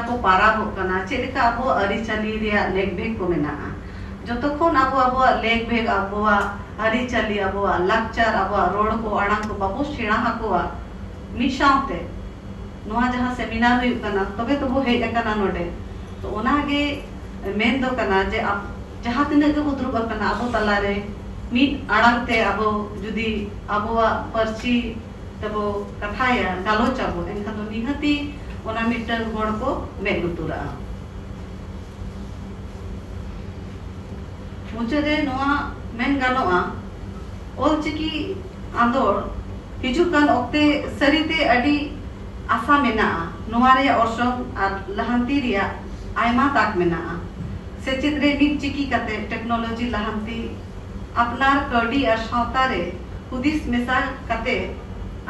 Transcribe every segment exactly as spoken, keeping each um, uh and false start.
ᱠᱚ ᱯᱟᱨᱟᱵᱚᱜ ᱠᱟᱱᱟ, ᱪᱮᱫ ᱞᱮᱠᱟ ᱟᱵᱚᱣᱟᱜ ᱟᱹᱨᱤᱪᱟᱹᱞᱤ ᱨᱮᱭᱟᱜ ᱞᱮᱠ ᱵᱷᱮᱠ ᱠᱚ ᱢᱮᱱᱟᱜᱼᱟ᱾ ᱡᱚᱛᱚᱠᱷᱚᱱ ᱟᱵᱚ ᱟᱵᱚᱣᱟᱜ ᱞᱮᱠ ᱵᱷᱮᱠ, ᱟᱵᱚᱣᱟᱜ ᱟᱹᱨᱤᱪᱟᱹᱞᱤ, ᱟᱵᱚᱣᱟᱜ ᱞᱟᱠᱪᱟᱨ, ᱟᱵᱚᱣᱟᱜ ᱨᱚᱲ ᱠᱚ, ᱟᱲᱟᱝ ᱠᱚ ᱵᱟᱵᱚ ᱥᱮᱬᱟ ᱟᱠᱚᱣᱟ ᱢᱤᱫ ᱥᱟᱶᱛᱮ, ᱱᱚᱣᱟ ᱡᱟᱦᱟᱸ ᱥᱮᱢᱤᱱᱟᱨ ᱦᱩᱭᱩᱜ ᱠᱟᱱᱟ, ᱛᱚᱵᱮ ᱛᱚᱵᱚ ᱦᱮᱡ ᱟᱠᱟᱱᱟ ᱱᱚᱰᱮ᱾ ᱛᱚ ᱚᱱᱟᱜᱮ ᱢᱮᱱ ᱫᱚ ᱠᱟᱱᱟ ᱡᱮ ᱟᱵ-, ᱡᱟᱦᱟᱸ ᱛᱤᱱᱟᱹᱜ ᱜᱮᱵᱚ ᱫᱩᱲᱩᱵ ᱟᱠᱟᱱᱟ ᱟᱵᱚ ᱛᱟᱞᱟᱨᱮ, ᱢᱤᱫ ᱟᱲᱟᱝ ᱛᱮ ᱟᱵᱚ ᱡᱩᱫᱤ ᱟᱵᱚᱣᱟᱜ ᱯᱟᱹᱨᱥᱤ ᱛᱮᱵᱚ ᱠᱟᱛᱷᱟᱭᱟ, ᱜᱟᱞᱚᱪ ᱟᱵᱚ, ᱮᱱᱠᱷᱟᱱ ᱫᱚ ᱱᱤᱦᱟᱹᱛᱤ ᱚᱱᱟ ᱢᱤᱫᱴᱟᱝ ᱦᱚᱲ ᱠᱚ ᱢᱮᱫ ᱞᱩᱛᱩᱨᱟᱜᱼᱟ᱾ ᱢᱩᱪᱟᱹᱫ ᱨᱮ ᱱᱚᱣᱟ ᱢᱮᱱ ᱜᱟᱱᱚᱜᱼᱟ, ᱚᱞᱪᱤᱠᱤ ᱟᱸᱫᱳᱲ ᱦᱤᱡᱩᱜ ᱠᱟᱱ ᱚᱠᱛᱮ ᱥᱟᱹᱨᱤᱛᱮ ᱟᱹᱰᱤ ᱟᱥᱟ ᱢᱮᱱᱟᱜᱼᱟ᱾ ᱱᱚᱣᱟ ᱨᱮᱭᱟᱜ ᱚᱨᱥᱚᱝ ᱟᱨ ᱞᱟᱦᱟᱱᱛᱤ ᱨᱮᱭᱟᱜ ᱟᱭᱢᱟ ᱛᱟᱠ ᱢᱮᱱᱟᱜᱼᱟ᱾ ᱥᱮᱪᱮᱫ ᱨᱮ ᱢᱤᱫ ᱪᱤᱠᱤ ᱠᱟᱛᱮ, ᱴᱮᱠᱱᱳᱞᱚᱡᱤ ᱞᱟᱦᱟᱱᱛᱤ, ᱟᱯᱱᱟᱨ ᱠᱟᱹᱣᱰᱤ ᱟᱨ ᱥᱟᱶᱛᱟ ᱨᱮ ᱦᱩᱫᱤᱥ ᱢᱮᱥᱟ ᱠᱟᱛᱮ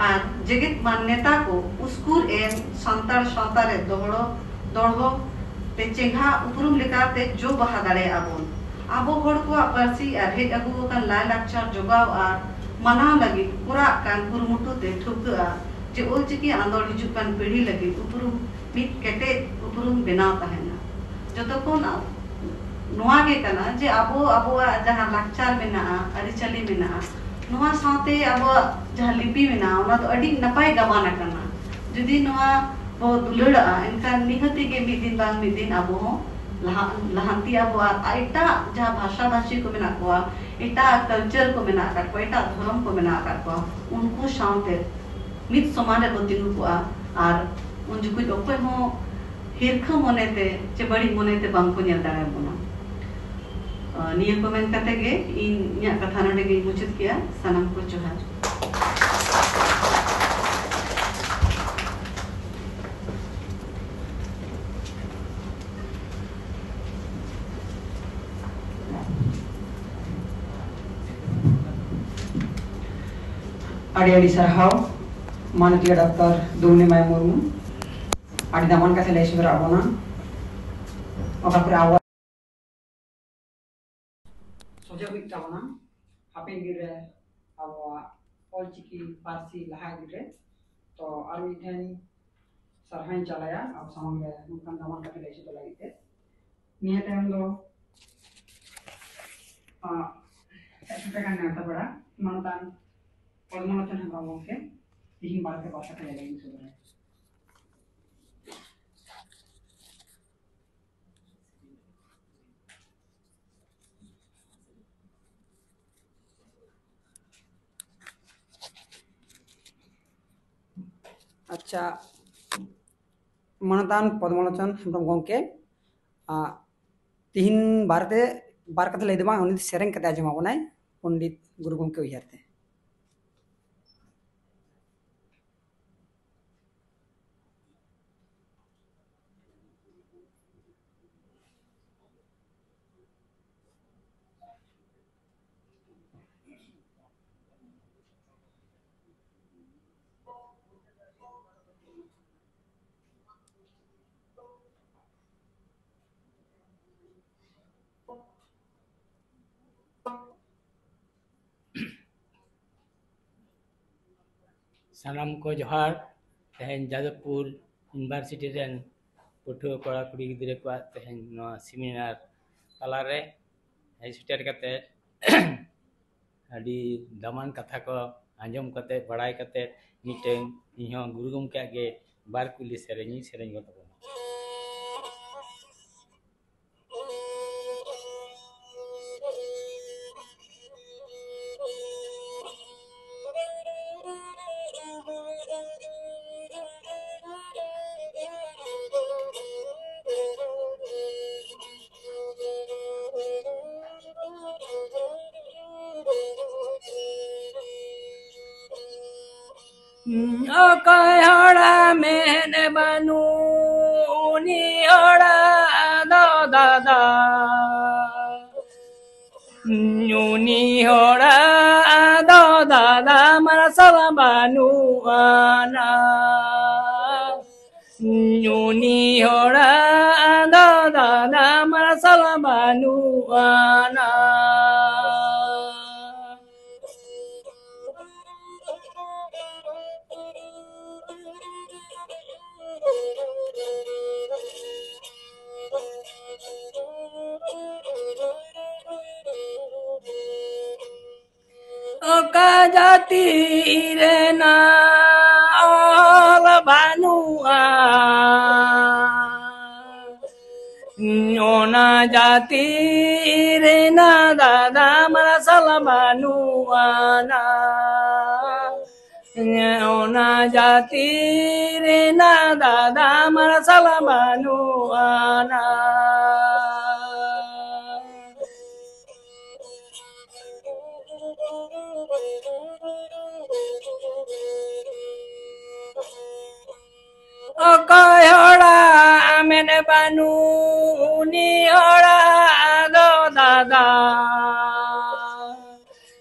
ᱟᱨ ᱡᱮᱜᱮᱛ ᱢᱟᱱᱱᱮᱛᱟ ᱠᱚ ᱩᱥᱠᱩᱨ ᱮᱢ, ᱥᱟᱱᱛᱟᱲ ᱥᱟᱶᱛᱟ ᱨᱮ ᱫᱚᱦᱲᱚ, ᱫᱚᱲᱦᱚ ᱛᱮ ᱪᱮᱸᱜᱷᱟ ᱩᱯᱨᱩᱢ ᱞᱮᱠᱟᱛᱮ ᱡᱚ ᱵᱟᱦᱟ ᱫᱟᱲᱮᱭᱟᱜᱼᱟ ᱵᱚᱱ᱾ ᱟᱵᱚ ᱦᱚᱲ ᱠᱚᱣᱟᱜ ᱯᱟᱹᱨᱥᱤ ᱟᱨ ᱦᱮᱡ ᱟᱹᱜᱩ ᱟᱠᱟᱱ ᱞᱟᱭᱼᱞᱟᱠᱪᱟᱨ ᱡᱚᱜᱟᱣ ᱟᱨ ᱢᱟᱱᱟᱣ ᱞᱟᱹᱜᱤᱫ ᱠᱚᱨᱟᱜ ᱠᱟᱱ ᱠᱩᱨᱩᱢᱩᱴᱩ ᱛᱮ ᱴᱷᱟᱹᱣᱠᱟᱹᱜᱼᱟ ᱡᱮ ᱚᱞᱪᱤᱠᱤ ᱟᱸᱫᱳᱲ ᱦᱤᱡᱩᱜ ᱠᱟᱱ ᱯᱤᱲᱦᱤ ᱞᱟᱹᱜᱤᱫ ᱩᱯᱨᱩᱢ, ᱢᱤᱫ ᱠᱮᱴᱮᱡ ᱩᱯᱨᱩᱢ ᱵᱮᱱᱟᱣ ᱛᱟᱦᱮᱱᱟ᱾ ᱡᱚᱛᱚ ᱠᱷᱚᱱ ᱱᱚᱣᱟ ᱜᱮ ᱠᱟᱱᱟ ᱡᱮ ᱟᱵᱚ ᱟᱵᱚᱣᱟᱜ ᱡᱟᱦᱟᱸ ᱞᱟᱠᱪᱟᱨ ᱢᱮᱱᱟᱜᱼᱟ, ᱟᱹᱨᱤᱪᱟᱹᱞᱤ ᱢᱮᱱᱟᱜᱼᱟ, ᱱᱚᱣᱟ ᱥᱟᱶᱛᱮ ᱟᱵᱚᱣᱟᱜ ᱡᱟᱦᱟᱸ ᱞᱤᱯᱤ ᱢᱮᱱᱟᱜᱼᱟ, ᱚᱱᱟ ᱫᱚ ᱟᱹᱰᱤ ᱱᱟᱯᱟᱭ ᱜᱟᱵᱟᱱ ᱟᱠᱟᱱᱟ᱾ ᱡᱩᱫᱤ ᱱᱚᱣᱟ ᱵᱚ ᱫᱩᱞᱟᱹᱲᱟᱜᱼᱟ, ᱮᱱᱠᱷᱟᱱ ᱱᱤᱦᱟᱹᱛᱤ ᱜᱮ ᱢᱤᱫ ᱫᱤᱱ ᱵᱟᱝ ᱢᱤᱫ ᱫᱤᱱ ᱟᱵᱚ ᱦᱚᱸ ᱞᱟᱦᱟ, ᱞᱟᱦᱟᱱᱛᱤ ᱟᱵᱚ᱾ ᱟᱨ ᱮᱴᱟᱜ ᱡᱟᱦᱟᱸ ᱵᱷᱟᱥᱟ ᱵᱷᱟᱥᱤ ᱠᱚ ᱢᱮᱱᱟᱜ ᱠᱚᱣᱟ, ᱮᱴᱟᱜ ᱠᱟᱞᱪᱟᱨ ᱠᱚ ᱢᱮᱱᱟᱜ ᱟᱠᱟᱫ ᱠᱚᱣᱟ, ᱮᱴᱟᱜ ᱫᱷᱚᱨᱚᱢ ᱠᱚ ᱢᱮᱱᱟᱜ ᱟᱠᱟᱫ ᱠᱚᱣᱟ, ᱩᱱᱠᱩ ᱥᱟᱶᱛᱮ ᱢᱤᱫ ᱥᱚᱢᱟᱱ ᱨᱮᱵᱚ ᱛᱤᱸᱜᱩ ᱠᱚᱜᱼᱟ᱾ ᱟᱨ ᱩᱱ ᱡᱚᱠᱷᱚᱡ ᱚᱠᱚᱭ ᱦᱚᱸ ᱦᱤᱨᱠᱷᱟᱹ ᱢᱚᱱᱮᱛᱮ ᱪᱮ ᱵᱟᱹᱲᱤᱡ ᱢᱚᱱᱮᱛᱮ ᱵᱟᱝ ᱠᱚ ᱧᱮᱞ ᱫᱟᱲᱮᱭᱟᱵᱚᱱᱟ᱾ ᱟᱸ, ᱱᱤᱭᱟᱹ ᱠᱚ ᱢᱮᱱ ᱠᱟᱛᱮ ᱜᱮ ᱤᱧ ᱤᱧᱟᱹᱜ ᱠᱟᱛᱷᱟ ᱱᱚᱰᱮ ᱜᱮᱧ ᱢᱩᱪᱟᱹᱫ ᱠᱮᱜᱼᱟ᱾ ᱥᱟᱱᱟᱢ ᱠᱚ ᱡᱚᱦᱟᱨ᱾ ᱟᱹᱰᱤ ᱟᱹᱰᱤ ᱥᱟᱨᱦᱟᱣ ᱢᱟᱱᱚᱛᱤᱭᱟᱹ ᱰᱚᱠᱴᱚᱨ ᱫᱩᱢᱱᱤ ᱢᱟᱭ ᱢᱩᱨᱢᱩ, ᱟᱹᱰᱤ ᱫᱟᱢᱟᱱ ᱠᱟᱛᱷᱟ ᱞᱟᱹᱭ ᱥᱚᱫᱚᱨᱟᱜ ᱵᱚᱱᱟ᱾ ᱚᱠᱟ ᱠᱚᱨᱮ ᱟᱵᱚᱣᱟᱜ ᱥᱚᱡᱷᱮ ᱦᱩᱭᱩᱜ ᱛᱟᱵᱚᱱᱟ ᱦᱟᱯᱮᱱ ᱫᱤᱱ ᱨᱮ ᱟᱵᱚᱣᱟᱜ ᱚᱞᱪᱤᱠᱤ ᱯᱟᱹᱨᱥᱤ ᱞᱟᱦᱟ ᱤᱫᱤ ᱨᱮ᱾ ᱛᱚ ᱟᱨ ᱢᱤᱫ ᱴᱷᱮᱱ ᱥᱟᱨᱦᱟᱣᱤᱧ ᱪᱟᱞᱟᱭᱟ ᱟᱵᱚ ᱥᱟᱢᱟᱝ ᱨᱮ ᱱᱚᱝᱠᱟᱱ ᱫᱟᱢᱟᱱ ᱠᱟᱛᱷᱟ ᱞᱟᱹᱭ ᱥᱚᱫᱚᱨ ᱞᱟᱹᱜᱤᱫ ᱛᱮ᱾ ᱱᱤᱭᱟᱹ ᱛᱟᱭᱚᱢ ᱫᱚ, ᱟᱸ, ᱦᱮᱡ ᱥᱮᱴᱮᱨ ᱠᱟᱱ ᱱᱮᱣᱛᱟ ᱯᱮᱲᱟ ᱢᱟᱱᱚᱛᱟᱱ ᱯᱚᱫᱢᱚᱞᱳᱪᱚᱱ ᱦᱮᱢᱵᱨᱚᱢ ᱜᱚᱢᱠᱮ ᱛᱤᱦᱤᱧ ᱵᱟᱨᱮᱛᱮ ᱵᱟᱨ ᱠᱟᱛᱷᱟ ᱞᱟᱹᱭ ᱞᱟᱹᱜᱤᱫ ᱤᱧ ᱥᱚᱫᱚᱨᱟᱭᱟ᱾ ᱟᱪᱪᱷᱟ, ᱢᱟᱱᱚᱛᱟᱱ ᱯᱚᱫᱢᱚᱞᱳᱪᱚᱱ ᱦᱮᱢᱵᱨᱚᱢ ᱜᱚᱢᱠᱮ, ᱟᱸ, ᱛᱤᱦᱤᱧ ᱵᱟᱨᱮᱛᱮ ᱵᱟᱨ ᱠᱟᱛᱷᱟ ᱞᱟᱹᱭ ᱫᱚ ᱵᱟᱝ, ᱩᱱᱤ ᱫᱚ ᱥᱮᱨᱮᱧ ᱠᱟᱛᱮ ᱟᱸᱡᱚᱢ ᱟᱵᱚᱱᱟᱭ, ᱯᱚᱱᱰᱤᱛ ᱜᱩᱨᱩ ᱜᱚᱢᱠᱮ ᱩᱭᱦᱟᱹᱨ ᱛᱮ᱾ ᱥᱟᱱᱟᱢ ᱠᱚ ᱡᱚᱦᱟᱨ᱾ ᱛᱮᱦᱮᱧ ᱡᱟᱫᱚᱵᱽᱯᱩᱨ ᱤᱭᱩᱱᱤᱵᱷᱟᱨᱥᱤᱴᱤ ᱨᱮᱱ ᱯᱟᱹᱴᱷᱩᱣᱟᱹ ᱠᱚᱲᱟ ᱠᱩᱲᱤ ᱜᱤᱫᱽᱨᱟᱹ ᱠᱚᱣᱟᱜ ᱛᱮᱦᱮᱧ ᱱᱚᱣᱟ ᱥᱮᱢᱤᱱᱟᱨ ᱛᱟᱞᱟᱨᱮ ᱦᱮᱡ ᱥᱮᱴᱮᱨ ᱠᱟᱛᱮ ᱟᱹᱰᱤ ᱫᱟᱢᱟᱱ ᱠᱟᱛᱷᱟ ᱠᱚ ᱟᱸᱡᱚᱢ ᱠᱟᱛᱮ, ᱵᱟᱲᱟᱭ ᱠᱟᱛᱮ, ᱢᱤᱫᱴᱮᱱ ᱤᱧᱦᱚᱸ ᱜᱩᱨᱩ ᱜᱚᱢᱠᱮᱭᱟᱜ ᱜᱮ ᱵᱟᱨ ᱠᱩᱞᱤ ᱥᱮᱨᱮᱧ ᱤᱧ ᱥᱮᱨᱮᱧ ᱜᱚᱫ ᱟᱵᱚᱱᱟ᱾ ᱚᱠᱚᱭ ᱦᱚᱲᱟᱜ ᱢᱮᱫ ᱵᱟᱹᱱᱩᱜ ᱩᱱᱤ ᱦᱚᱲᱟᱜ ᱫᱚ ᱫᱟᱫᱟ, ᱩᱱᱤ ᱦᱚᱲᱟᱜ ᱫᱚ ᱫᱟᱫᱟ ᱢᱟᱨᱥᱟᱞ ᱵᱟᱹᱱᱩᱜ ᱟᱱᱟ᱾ ᱩᱱᱤ ᱦᱚᱲᱟᱜ ᱫᱚ ᱫᱟᱫᱟ ᱢᱟᱨᱥᱟᱞ ᱵᱟᱹᱱᱩᱜ ᱟᱱᱟ᱾ ᱡᱟᱹᱛᱤ ᱨᱮᱱᱟᱜ ᱚᱞ ᱵᱟᱹᱱᱩᱜᱼᱟ᱾ ᱚᱱᱟ ᱡᱟᱹᱛᱤ ᱨᱮᱱᱟᱜ ᱫᱟᱫᱟ ᱢᱟᱨᱥᱟᱞ ᱵᱟᱹᱱᱩᱜ ᱟᱱᱟ᱾ ᱚᱱᱟ ᱡᱟᱹᱛᱤ ᱨᱮᱱᱟᱜ ᱫᱟᱫᱟ ᱢᱟᱨᱥᱟᱞ ᱵᱟᱹᱱᱩᱜ ᱟᱱᱟ᱾ ᱚᱠᱚᱭ ᱦᱚᱲᱟᱜ ᱢᱮᱫ ᱵᱟᱹᱱᱩᱜ ᱩᱱᱤ ᱦᱚᱲᱟᱜ ᱫᱚ ᱫᱟᱫᱟ᱾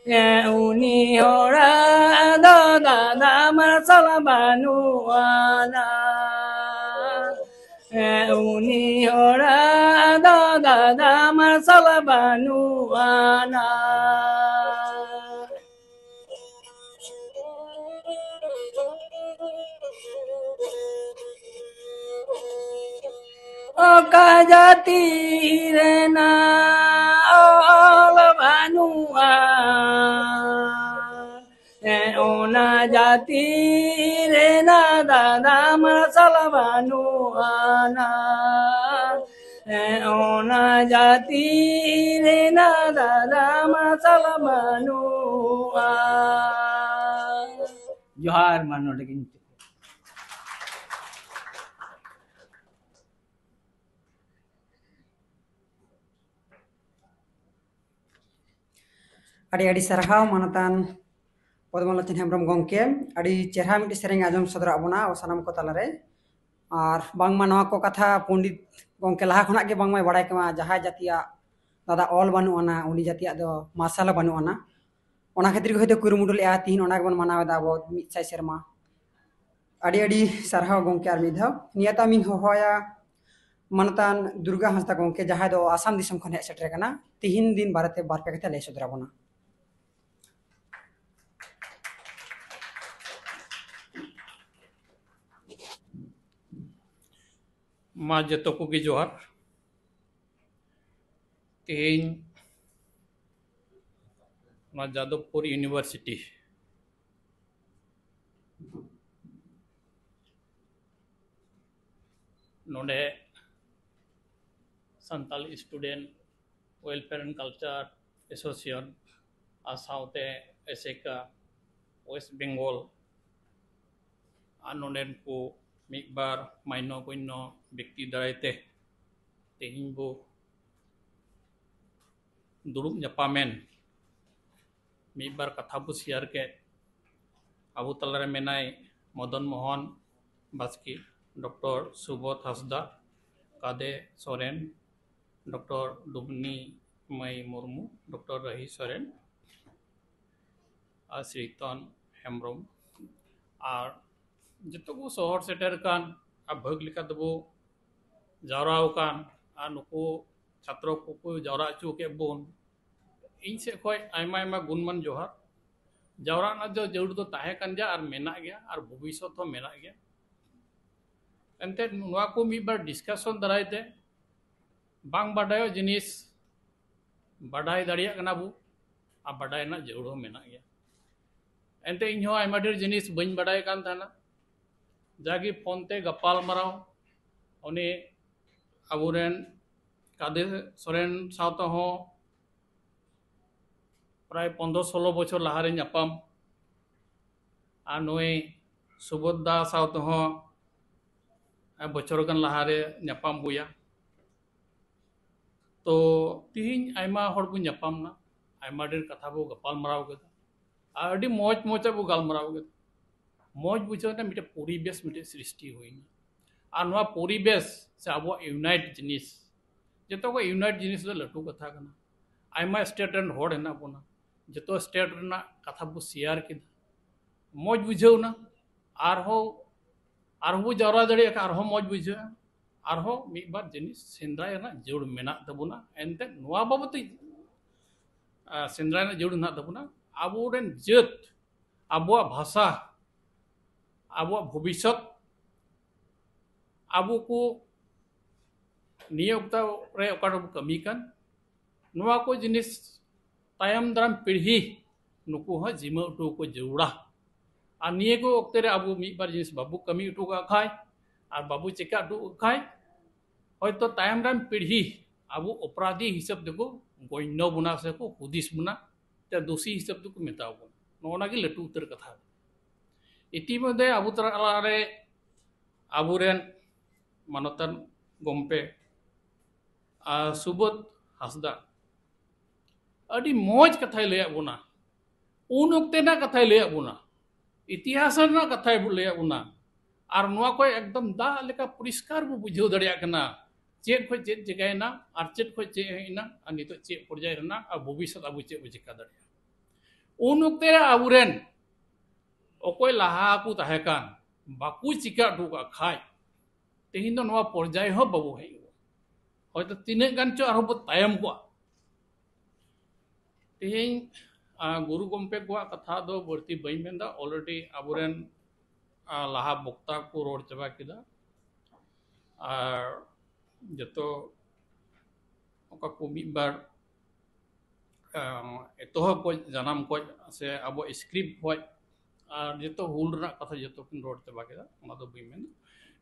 ᱮ, ᱩᱱᱤ ᱦᱚᱲᱟᱜ ᱫᱚ ᱫᱟᱫᱟ ᱢᱟᱨᱥᱟᱞ ᱵᱟᱹᱱᱩᱜ ᱟᱱᱟ᱾ ᱮ, ᱩᱱᱤ ᱦᱚᱲᱟᱜ ᱫᱚ ᱫᱟᱫᱟ ᱢᱟᱨᱥᱟᱞ ᱵᱟᱹᱱᱩᱜ ᱟᱱᱟ᱾ ᱚᱠᱟ ᱡᱟᱹᱛᱤ ᱨᱮᱱᱟᱜ ᱚᱞ ᱵᱟᱹᱱᱩᱜᱼᱟ, ᱚᱱᱟ ᱡᱟᱹᱛᱤ ᱨᱮᱱᱟᱜ ᱫᱟᱫᱟ ᱢᱟᱨᱥᱟᱞ ᱵᱟᱹᱱᱩᱜ ᱟᱱᱟ᱾ ᱚᱱᱟ ᱡᱟᱹᱛᱤ ᱨᱮᱱᱟᱜ ᱫᱟᱫᱟ ᱢᱟᱨᱥᱟᱞ ᱵᱟᱹᱱᱩᱜᱼᱟ᱾ ᱡᱚᱦᱟᱨ, ᱢᱟ ᱱᱚᱰᱮ ᱜᱤᱧ ᱢᱩᱪᱟᱹᱫ᱾ ᱟᱹᱰᱤ ᱟᱹᱰᱤ ᱥᱟᱨᱦᱟᱣ ᱢᱟᱱᱚᱛᱟᱱ ᱯᱚᱫᱢᱚᱞᱳᱪᱚᱱ ᱦᱮᱢᱵᱨᱚᱢ ᱜᱚᱢᱠᱮ, ᱟᱹᱰᱤ ᱪᱮᱦᱨᱟ ᱢᱤᱫᱴᱤᱡ ᱥᱮᱨᱮᱧ ᱟᱸᱡᱚᱢ ᱥᱚᱫᱚᱨᱟᱜ ᱵᱚᱱᱟ ᱟᱵᱚ ᱥᱟᱱᱟᱢ ᱠᱚ ᱛᱟᱞᱟᱨᱮ᱾ ᱟᱨ ᱵᱟᱝᱢᱟ ᱱᱚᱣᱟ ᱠᱚ ᱠᱟᱛᱷᱟ ᱯᱚᱱᱰᱤᱛ ᱜᱚᱢᱠᱮ ᱞᱟᱦᱟ ᱠᱷᱚᱱᱟᱜ ᱜᱮ ᱵᱟᱝᱢᱟᱭ ᱵᱟᱲᱟᱭ ᱠᱟᱱᱟ, ᱡᱟᱦᱟᱸᱭ ᱡᱟᱹᱛᱤᱭᱟᱜ ᱫᱟᱫᱟ ᱚᱞ ᱵᱟᱹᱱᱩᱜ ᱟᱱᱟ, ᱩᱱᱤ ᱡᱟᱹᱛᱤᱭᱟᱜ ᱫᱚ ᱢᱟᱨᱥᱟᱞ ᱦᱚᱸ ᱵᱟᱹᱱᱩᱜ ᱟᱱᱟ᱾ ᱚᱱᱟ ᱠᱷᱟᱹᱛᱤᱨ ᱜᱮ ᱦᱚᱭᱛᱳ ᱠᱩᱨᱩᱢᱩᱴᱩ ᱞᱮᱫᱼᱟ, ᱛᱤᱦᱤᱧ ᱚᱱᱟ ᱜᱮᱵᱚᱱ ᱢᱟᱱᱟᱣ ᱮᱫᱟ ᱟᱵᱚ ᱢᱤᱫ ᱥᱟᱭ ᱥᱮᱨᱢᱟ᱾ ᱟᱹᱰᱤ ᱟᱹᱰᱤ ᱥᱟᱨᱦᱟᱣ ᱜᱚᱢᱠᱮ᱾ ᱟᱨ ᱢᱤᱫ ᱫᱷᱟᱣ ᱱᱤᱭᱟᱹ ᱛᱟᱭᱚᱢ ᱤᱧ ᱦᱚᱦᱚᱭᱟ ᱢᱟᱱᱚᱛᱟᱱ ᱫᱩᱨᱜᱟ ᱦᱟᱸᱥᱫᱟ ᱜᱚᱢᱠᱮ, ᱡᱟᱦᱟᱸᱭ ᱫᱚ ᱟᱥᱟᱢ ᱫᱤᱥᱚᱢ ᱠᱷᱚᱱ ᱦᱮᱡ ᱥᱮᱴᱮᱨ ᱟᱠᱟᱱᱟ, ᱛᱤᱦᱤᱧ ᱫᱤᱱ ᱵᱟᱨᱮᱛᱮ ᱵᱟᱨ ᱯᱮ ᱠᱟᱛᱷᱟ ᱞᱟᱹᱭ ᱥᱚᱫᱚᱨ ᱟᱵᱚᱱᱟ᱾ ᱢᱟ ᱡᱚᱛᱚ ᱠᱚᱜᱮ ᱡᱚᱦᱟᱨ᱾ ᱛᱮᱦᱮᱧ ᱱᱚᱣᱟ ᱡᱟᱫᱚᱵᱽᱯᱩᱨ ᱤᱭᱩᱱᱤᱵᱷᱟᱨᱥᱤᱴᱤ ᱱᱚᱰᱮ Santal Student Welfare and Culture Association ᱟᱨ ᱥᱟᱶᱛᱮ ᱮᱥᱮᱠᱟ West Bengal ᱟᱨ ᱱᱚᱰᱮᱱ ᱠᱚ ᱢᱤᱫ ᱵᱟᱨ ᱢᱟᱱᱱᱚ ᱜᱚᱱᱱᱚ ᱵᱮᱠᱛᱤ ᱫᱟᱨᱟᱭ ᱛᱮ ᱛᱮᱦᱮᱧ ᱵᱚ ᱫᱩᱲᱩᱵ ᱧᱟᱯᱟᱢᱮᱱ, ᱢᱤᱫ ᱵᱟᱨ ᱠᱟᱛᱷᱟ ᱵᱚ share ᱠᱮᱫ᱾ ᱟᱵᱚ ᱛᱟᱞᱟᱨᱮ ᱢᱮᱱᱟᱭ ᱢᱚᱫᱚᱱ ᱢᱳᱦᱚᱱ ᱵᱟᱥᱠᱮ, ᱰᱚᱠᱴᱚᱨ ᱥᱩᱵᱳᱫᱷ ᱦᱟᱸᱥᱫᱟ, ᱠᱟᱫᱮ ᱥᱚᱨᱮᱱ, ᱰᱚᱠᱴᱚᱨ ᱰᱩᱢᱱᱤ ᱢᱟᱹᱭ ᱢᱩᱨᱢᱩ, ᱰᱚᱠᱴᱚᱨ ᱨᱟᱦᱤ ᱥᱚᱨᱮᱱ ᱟᱨ ᱥᱨᱤᱛᱚᱱ ᱦᱮᱢᱵᱨᱚᱢ᱾ ᱟᱨ ᱡᱚᱛᱚ ᱠᱚ ᱥᱚᱦᱚᱨ ᱥᱮᱴᱮᱨ ᱟᱠᱟᱱ ᱟᱨ ᱵᱷᱟᱹᱜᱽ ᱞᱮᱠᱟ ᱛᱮᱵᱚ ᱡᱟᱣᱨᱟ ᱟᱠᱟᱱ ᱟᱨ ᱱᱩᱠᱩ ᱪᱷᱟᱛᱨᱚ ᱠᱚᱠᱚ ᱡᱟᱣᱨᱟ ᱦᱚᱪᱚ ᱠᱮᱫ ᱵᱚᱱ, ᱤᱧ ᱥᱮᱫ ᱠᱷᱚᱱ ᱟᱭᱢᱟ ᱟᱭᱢᱟ ᱜᱩᱱᱢᱟᱱ ᱡᱚᱦᱟᱨ᱾ ᱡᱟᱣᱨᱟ ᱨᱮᱱᱟᱜ ᱫᱚ ᱡᱟᱹᱨᱩᱲ ᱫᱚ ᱛᱟᱦᱮᱸ ᱠᱟᱱ ᱜᱮᱭᱟ ᱟᱨ ᱢᱮᱱᱟᱜ ᱜᱮᱭᱟ ᱟᱨ ᱵᱷᱚᱵᱤᱥᱥᱚᱛ ᱦᱚᱸ ᱢᱮᱱᱟᱜ ᱜᱮᱭᱟ᱾ ᱮᱱᱛᱮᱫ ᱱᱚᱣᱟ ᱠᱚ ᱢᱤᱫ ᱵᱟᱨ discussion ᱫᱟᱨᱟᱭ ᱛᱮ ᱵᱟᱝ ᱵᱟᱰᱟᱭᱚᱜ ᱡᱤᱱᱤᱥ ᱵᱟᱰᱟᱭ ᱫᱟᱲᱮᱭᱟᱜ ᱠᱟᱱᱟ ᱵᱚ ᱟᱨ ᱵᱟᱰᱟᱭ ᱨᱮᱱᱟᱜ ᱡᱟᱹᱨᱩᱲ ᱦᱚᱸ ᱢᱮᱱᱟᱜ ᱜᱮᱭᱟ᱾ ᱮᱱᱛᱮ ᱤᱧ ᱦᱚᱸ ᱟᱭᱢᱟ ᱰᱷᱮᱨ ᱡᱤᱱᱤᱥ ᱵᱟᱹᱧ ᱵᱟᱰᱟᱭ ᱠᱟᱱ ᱛᱟᱦᱮᱱᱟ᱾ ᱡᱟᱜᱮ ᱯᱷᱳᱱ ᱛᱮ ᱜᱟᱯᱟᱞ ᱢᱟᱨᱟᱣ, ᱩᱱᱤ ᱟᱵᱚᱨᱮᱱ ᱠᱟᱫᱮ ᱥᱚᱨᱮᱱ ᱥᱟᱶ ᱛᱮᱦᱚᱸ ᱯᱨᱟᱭ ᱯᱚᱱᱫᱽᱨᱚ ᱥᱳᱞᱳ ᱵᱚᱪᱷᱚᱨ ᱞᱟᱦᱟᱨᱮ ᱧᱟᱯᱟᱢ, ᱟᱨ ᱱᱩᱭ ᱥᱩᱵᱳᱫᱷ ᱫᱟ ᱥᱟᱶ ᱛᱮᱦᱚᱸ ᱵᱚᱪᱷᱚᱨ ᱜᱟᱱ ᱞᱟᱦᱟᱨᱮ ᱧᱟᱯᱟᱢ ᱦᱩᱭᱟ᱾ ᱛᱚ ᱛᱤᱦᱤᱧ ᱟᱭᱢᱟ ᱦᱚᱲ ᱵᱚᱱ ᱧᱟᱯᱟᱢ ᱮᱱᱟ, ᱟᱭᱢᱟ ᱰᱷᱮᱨ ᱠᱟᱛᱷᱟ ᱵᱚ ᱜᱟᱯᱟᱞ ᱢᱟᱨᱟᱣ ᱠᱮᱫᱟ ᱟᱨ ᱟᱹᱰᱤ ᱢᱚᱡᱽ ᱢᱚᱡᱽ ᱟᱜ ᱵᱚ ᱜᱟᱞᱢᱟᱨᱟᱣ ᱠᱮᱫᱟ᱾ ᱢᱚᱡᱽ ᱵᱩᱡᱷᱟᱹᱣ ᱮᱱᱟ, ᱢᱤᱫᱴᱮᱡ ᱯᱚᱨᱤᱵᱮᱥ ᱢᱤᱫᱴᱮᱡ ᱥᱨᱤᱥᱴᱤ ᱦᱩᱭᱱᱟ᱾ ᱟᱨ ᱱᱚᱣᱟ ᱯᱚᱨᱤᱵᱮᱥ ᱥᱮ ᱟᱵᱚᱣᱟᱜ unite ᱡᱤᱱᱤᱥ, ᱡᱚᱛᱚ ᱠᱷᱚᱱ unite ᱡᱤᱱᱤᱥ ᱫᱚ ᱞᱟᱹᱴᱩ ᱠᱟᱛᱷᱟ ᱠᱟᱱᱟ᱾ ᱟᱭᱢᱟ state ᱨᱮᱱ ᱦᱚᱲ ᱦᱮᱱᱟᱜ ᱵᱚᱱᱟ, ᱡᱚᱛᱚ state ᱨᱮᱱᱟᱜ ᱠᱟᱛᱷᱟ ᱵᱚ share ᱠᱮᱫᱟ, ᱢᱚᱡᱽ ᱵᱩᱡᱷᱟᱹᱣ ᱮᱱᱟ᱾ ᱟᱨᱦᱚᱸ ᱟᱨᱦᱚᱸ ᱵᱚ ᱡᱟᱣᱨᱟ ᱫᱟᱲᱮᱭᱟᱜ ᱠᱷᱟᱱ ᱟᱨᱦᱚᱸ ᱢᱚᱡᱽ ᱵᱩᱡᱷᱟᱹᱜᱼᱟ᱾ ᱟᱨᱦᱚᱸ ᱢᱤᱫ ᱵᱟᱨ ᱡᱤᱱᱤᱥ ᱥᱮᱸᱫᱽᱨᱟᱭ ᱨᱮᱱᱟᱜ ᱡᱟᱹᱨᱩᱲ ᱢᱮᱱᱟᱜ ᱛᱟᱵᱚᱱᱟ᱾ ᱮᱱᱛᱮᱫ ᱱᱚᱣᱟ ᱵᱟᱵᱚᱛ ᱛᱮ, ᱟᱨ, ᱥᱮᱸᱫᱽᱨᱟᱭ ᱨᱮᱱᱟᱜ ᱡᱟᱹᱨᱩᱲ ᱢᱮᱱᱟᱜ ᱛᱟᱵᱚᱱᱟ᱾ ᱟᱵᱚᱨᱮᱱ ᱡᱟᱹᱛ, ᱟᱵᱚᱣᱟᱜ ᱵᱷᱟᱥᱟ, ᱟᱵᱚᱣᱟᱜ ᱵᱷᱚᱵᱤᱥᱥᱚᱛ, ᱟᱵᱚ ᱠᱚ ᱱᱤᱭᱟᱹ ᱚᱠᱛᱚ ᱨᱮ ᱚᱠᱟ ᱨᱮᱵᱚ ᱠᱟᱹᱢᱤ ᱠᱟᱱ, ᱱᱚᱣᱟ ᱠᱚ ᱡᱤᱱᱤᱥ ᱛᱟᱭᱚᱢ ᱫᱟᱨᱟᱢ ᱯᱤᱲᱦᱤ ᱱᱩᱠᱩ ᱦᱚᱸ ᱡᱤᱢᱟᱹ ᱦᱚᱴᱚ ᱠᱚ ᱡᱟᱹᱨᱩᱲᱟ᱾ ᱟᱨ ᱱᱤᱭᱟᱹ ᱠᱚ ᱚᱠᱛᱮ ᱨᱮ ᱟᱵᱚ ᱢᱤᱫ ᱵᱟᱨ ᱡᱤᱱᱤᱥ ᱵᱟᱵᱚ ᱠᱟᱹᱢᱤ ᱦᱚᱴᱚ ᱠᱟᱜ ᱠᱷᱟᱡ ᱟᱨ ᱵᱟᱵᱚ ᱪᱮᱠᱟ ᱦᱚᱴᱚ ᱠᱟᱜ ᱠᱷᱟᱡ, ᱦᱚᱭᱛᱚ ᱛᱟᱭᱚᱢ ᱨᱮᱱ ᱯᱤᱲᱦᱤ ᱟᱵᱚ ᱚᱯᱨᱟᱫᱷᱤ ᱦᱤᱥᱟᱹᱵ ᱛᱮᱠᱚ ᱜᱚᱱᱱᱚ ᱵᱚᱱᱟ ᱥᱮ ᱠᱚ ᱦᱩᱫᱤᱥ ᱵᱚᱱᱟ, ᱛᱮ ᱫᱳᱥᱤ ᱦᱤᱥᱟᱹᱵ ᱛᱮᱠᱚ ᱢᱮᱛᱟᱣ ᱵᱚᱱᱟ᱾ ᱱᱚᱜᱼᱚ ᱱᱟ ᱜᱮ ᱞᱟᱹᱴᱩ ᱩᱛᱟᱹᱨ ᱠᱟᱛᱷᱟ᱾ ᱤᱛᱤᱢᱚᱫᱽᱫᱷᱮ ᱟᱵᱚ ᱛᱟᱞᱟᱨᱮ ᱟᱵᱚᱨᱮᱱ ᱢᱟᱱᱚᱛᱟᱱ ᱜᱚᱢᱠᱮ ᱟᱨ ᱥᱩᱵᱳᱫᱷ ᱦᱟᱸᱥᱫᱟ ᱟᱹᱰᱤ ᱢᱚᱡᱽ ᱠᱟᱛᱷᱟᱭ ᱞᱟᱹᱭᱟᱫ ᱵᱚᱱᱟ᱾ ᱩᱱ ᱚᱠᱛᱮ ᱨᱮᱱᱟᱜ ᱠᱟᱛᱷᱟᱭ ᱞᱟᱹᱭᱟᱫ ᱵᱚᱱᱟ, ᱤᱛᱤᱦᱟᱥ ᱨᱮᱱᱟᱜ ᱠᱟᱛᱷᱟᱭ ᱞᱟᱹᱭᱟᱫ ᱵᱚᱱᱟ᱾ ᱟᱨ ᱱᱚᱣᱟ ᱠᱚ ᱮᱠᱫᱚᱢ ᱫᱟᱜ ᱞᱮᱠᱟ ᱯᱚᱨᱤᱥᱠᱟᱨ ᱵᱚ ᱵᱩᱡᱷᱟᱹᱣ ᱫᱟᱲᱮᱭᱟᱜ ᱠᱟᱱᱟ, ᱪᱮᱫ ᱠᱷᱚᱡ ᱪᱮᱫ ᱪᱤᱠᱟᱭᱮᱱᱟ ᱟᱨ ᱪᱮᱫ ᱠᱷᱚᱡ ᱪᱮᱫ ᱦᱮᱡ ᱮᱱᱟ ᱟᱨ ᱱᱤᱛᱚᱜ ᱪᱮᱫ ᱯᱚᱨᱡᱟᱭ ᱨᱮᱱᱟᱜ ᱟᱨ ᱵᱷᱚᱵᱤᱥᱥᱚᱛ ᱟᱵᱚ ᱪᱮᱫ ᱵᱚ ᱪᱤᱠᱟ ᱫᱟᱲᱮᱭᱟᱜᱼᱟ᱾ ᱩᱱ ᱚᱠᱛᱮ ᱨᱮ ᱟᱵᱚᱨᱮᱱ ᱚᱠᱚᱭ ᱞᱟᱦᱟ ᱠᱚ ᱛᱟᱦᱮᱸ ᱠᱟᱱ ᱵᱟᱠᱚ ᱪᱤᱠᱟ ᱦᱚᱴᱚ ᱠᱟᱜ ᱠᱷᱟᱡ, ᱛᱮᱦᱮᱧ ᱫᱚ ᱱᱚᱣᱟ ᱯᱚᱨᱡᱟᱭ ᱦᱚᱸ ᱵᱟᱵᱚ ᱦᱮᱡ ᱠᱚᱜᱼᱟ᱾ ᱦᱚᱭᱛᱚ ᱛᱤᱱᱟᱹᱜ ᱜᱟᱱ ᱪᱚ ᱟᱨᱦᱚᱸ ᱵᱚ ᱛᱟᱭᱚᱢ ᱠᱚᱜᱼᱟ᱾ ᱛᱮᱦᱮᱧ ᱟᱸ, ᱜᱩᱨᱩ ᱜᱚᱢᱠᱮ ᱠᱚᱣᱟᱜ ᱠᱟᱛᱷᱟ ᱫᱚ ᱵᱟᱹᱲᱛᱤ ᱵᱟᱹᱧ ᱢᱮᱱᱫᱟ, already ᱟᱵᱚᱨᱮᱱ ᱟᱸ, ᱞᱟᱦᱟ ᱵᱚᱠᱛᱟ ᱠᱚ ᱨᱚᱲ ᱪᱟᱵᱟ ᱠᱮᱫᱟ᱾ ᱟᱨ ᱡᱚᱛᱚ ᱚᱠᱟ ᱠᱚ ᱢᱤᱫ ᱵᱟᱨ ᱟᱸ, ᱮᱛᱚᱦᱚᱵ ᱠᱷᱚᱡ, ᱡᱟᱱᱟᱢ ᱠᱷᱚᱡ ᱥᱮ ᱟᱵᱚ script ᱠᱷᱚᱡ ᱟᱨ ᱡᱚᱛᱚ ᱦᱩᱞ ᱨᱮᱱᱟᱜ ᱠᱟᱛᱷᱟ ᱡᱚᱛᱚ ᱠᱤᱱ ᱨᱚᱲ ᱪᱟᱵᱟ ᱠᱮᱫᱟ, ᱚᱱᱟ ᱫᱚ ᱵᱟᱹᱧ ᱢᱮᱱᱫᱟ᱾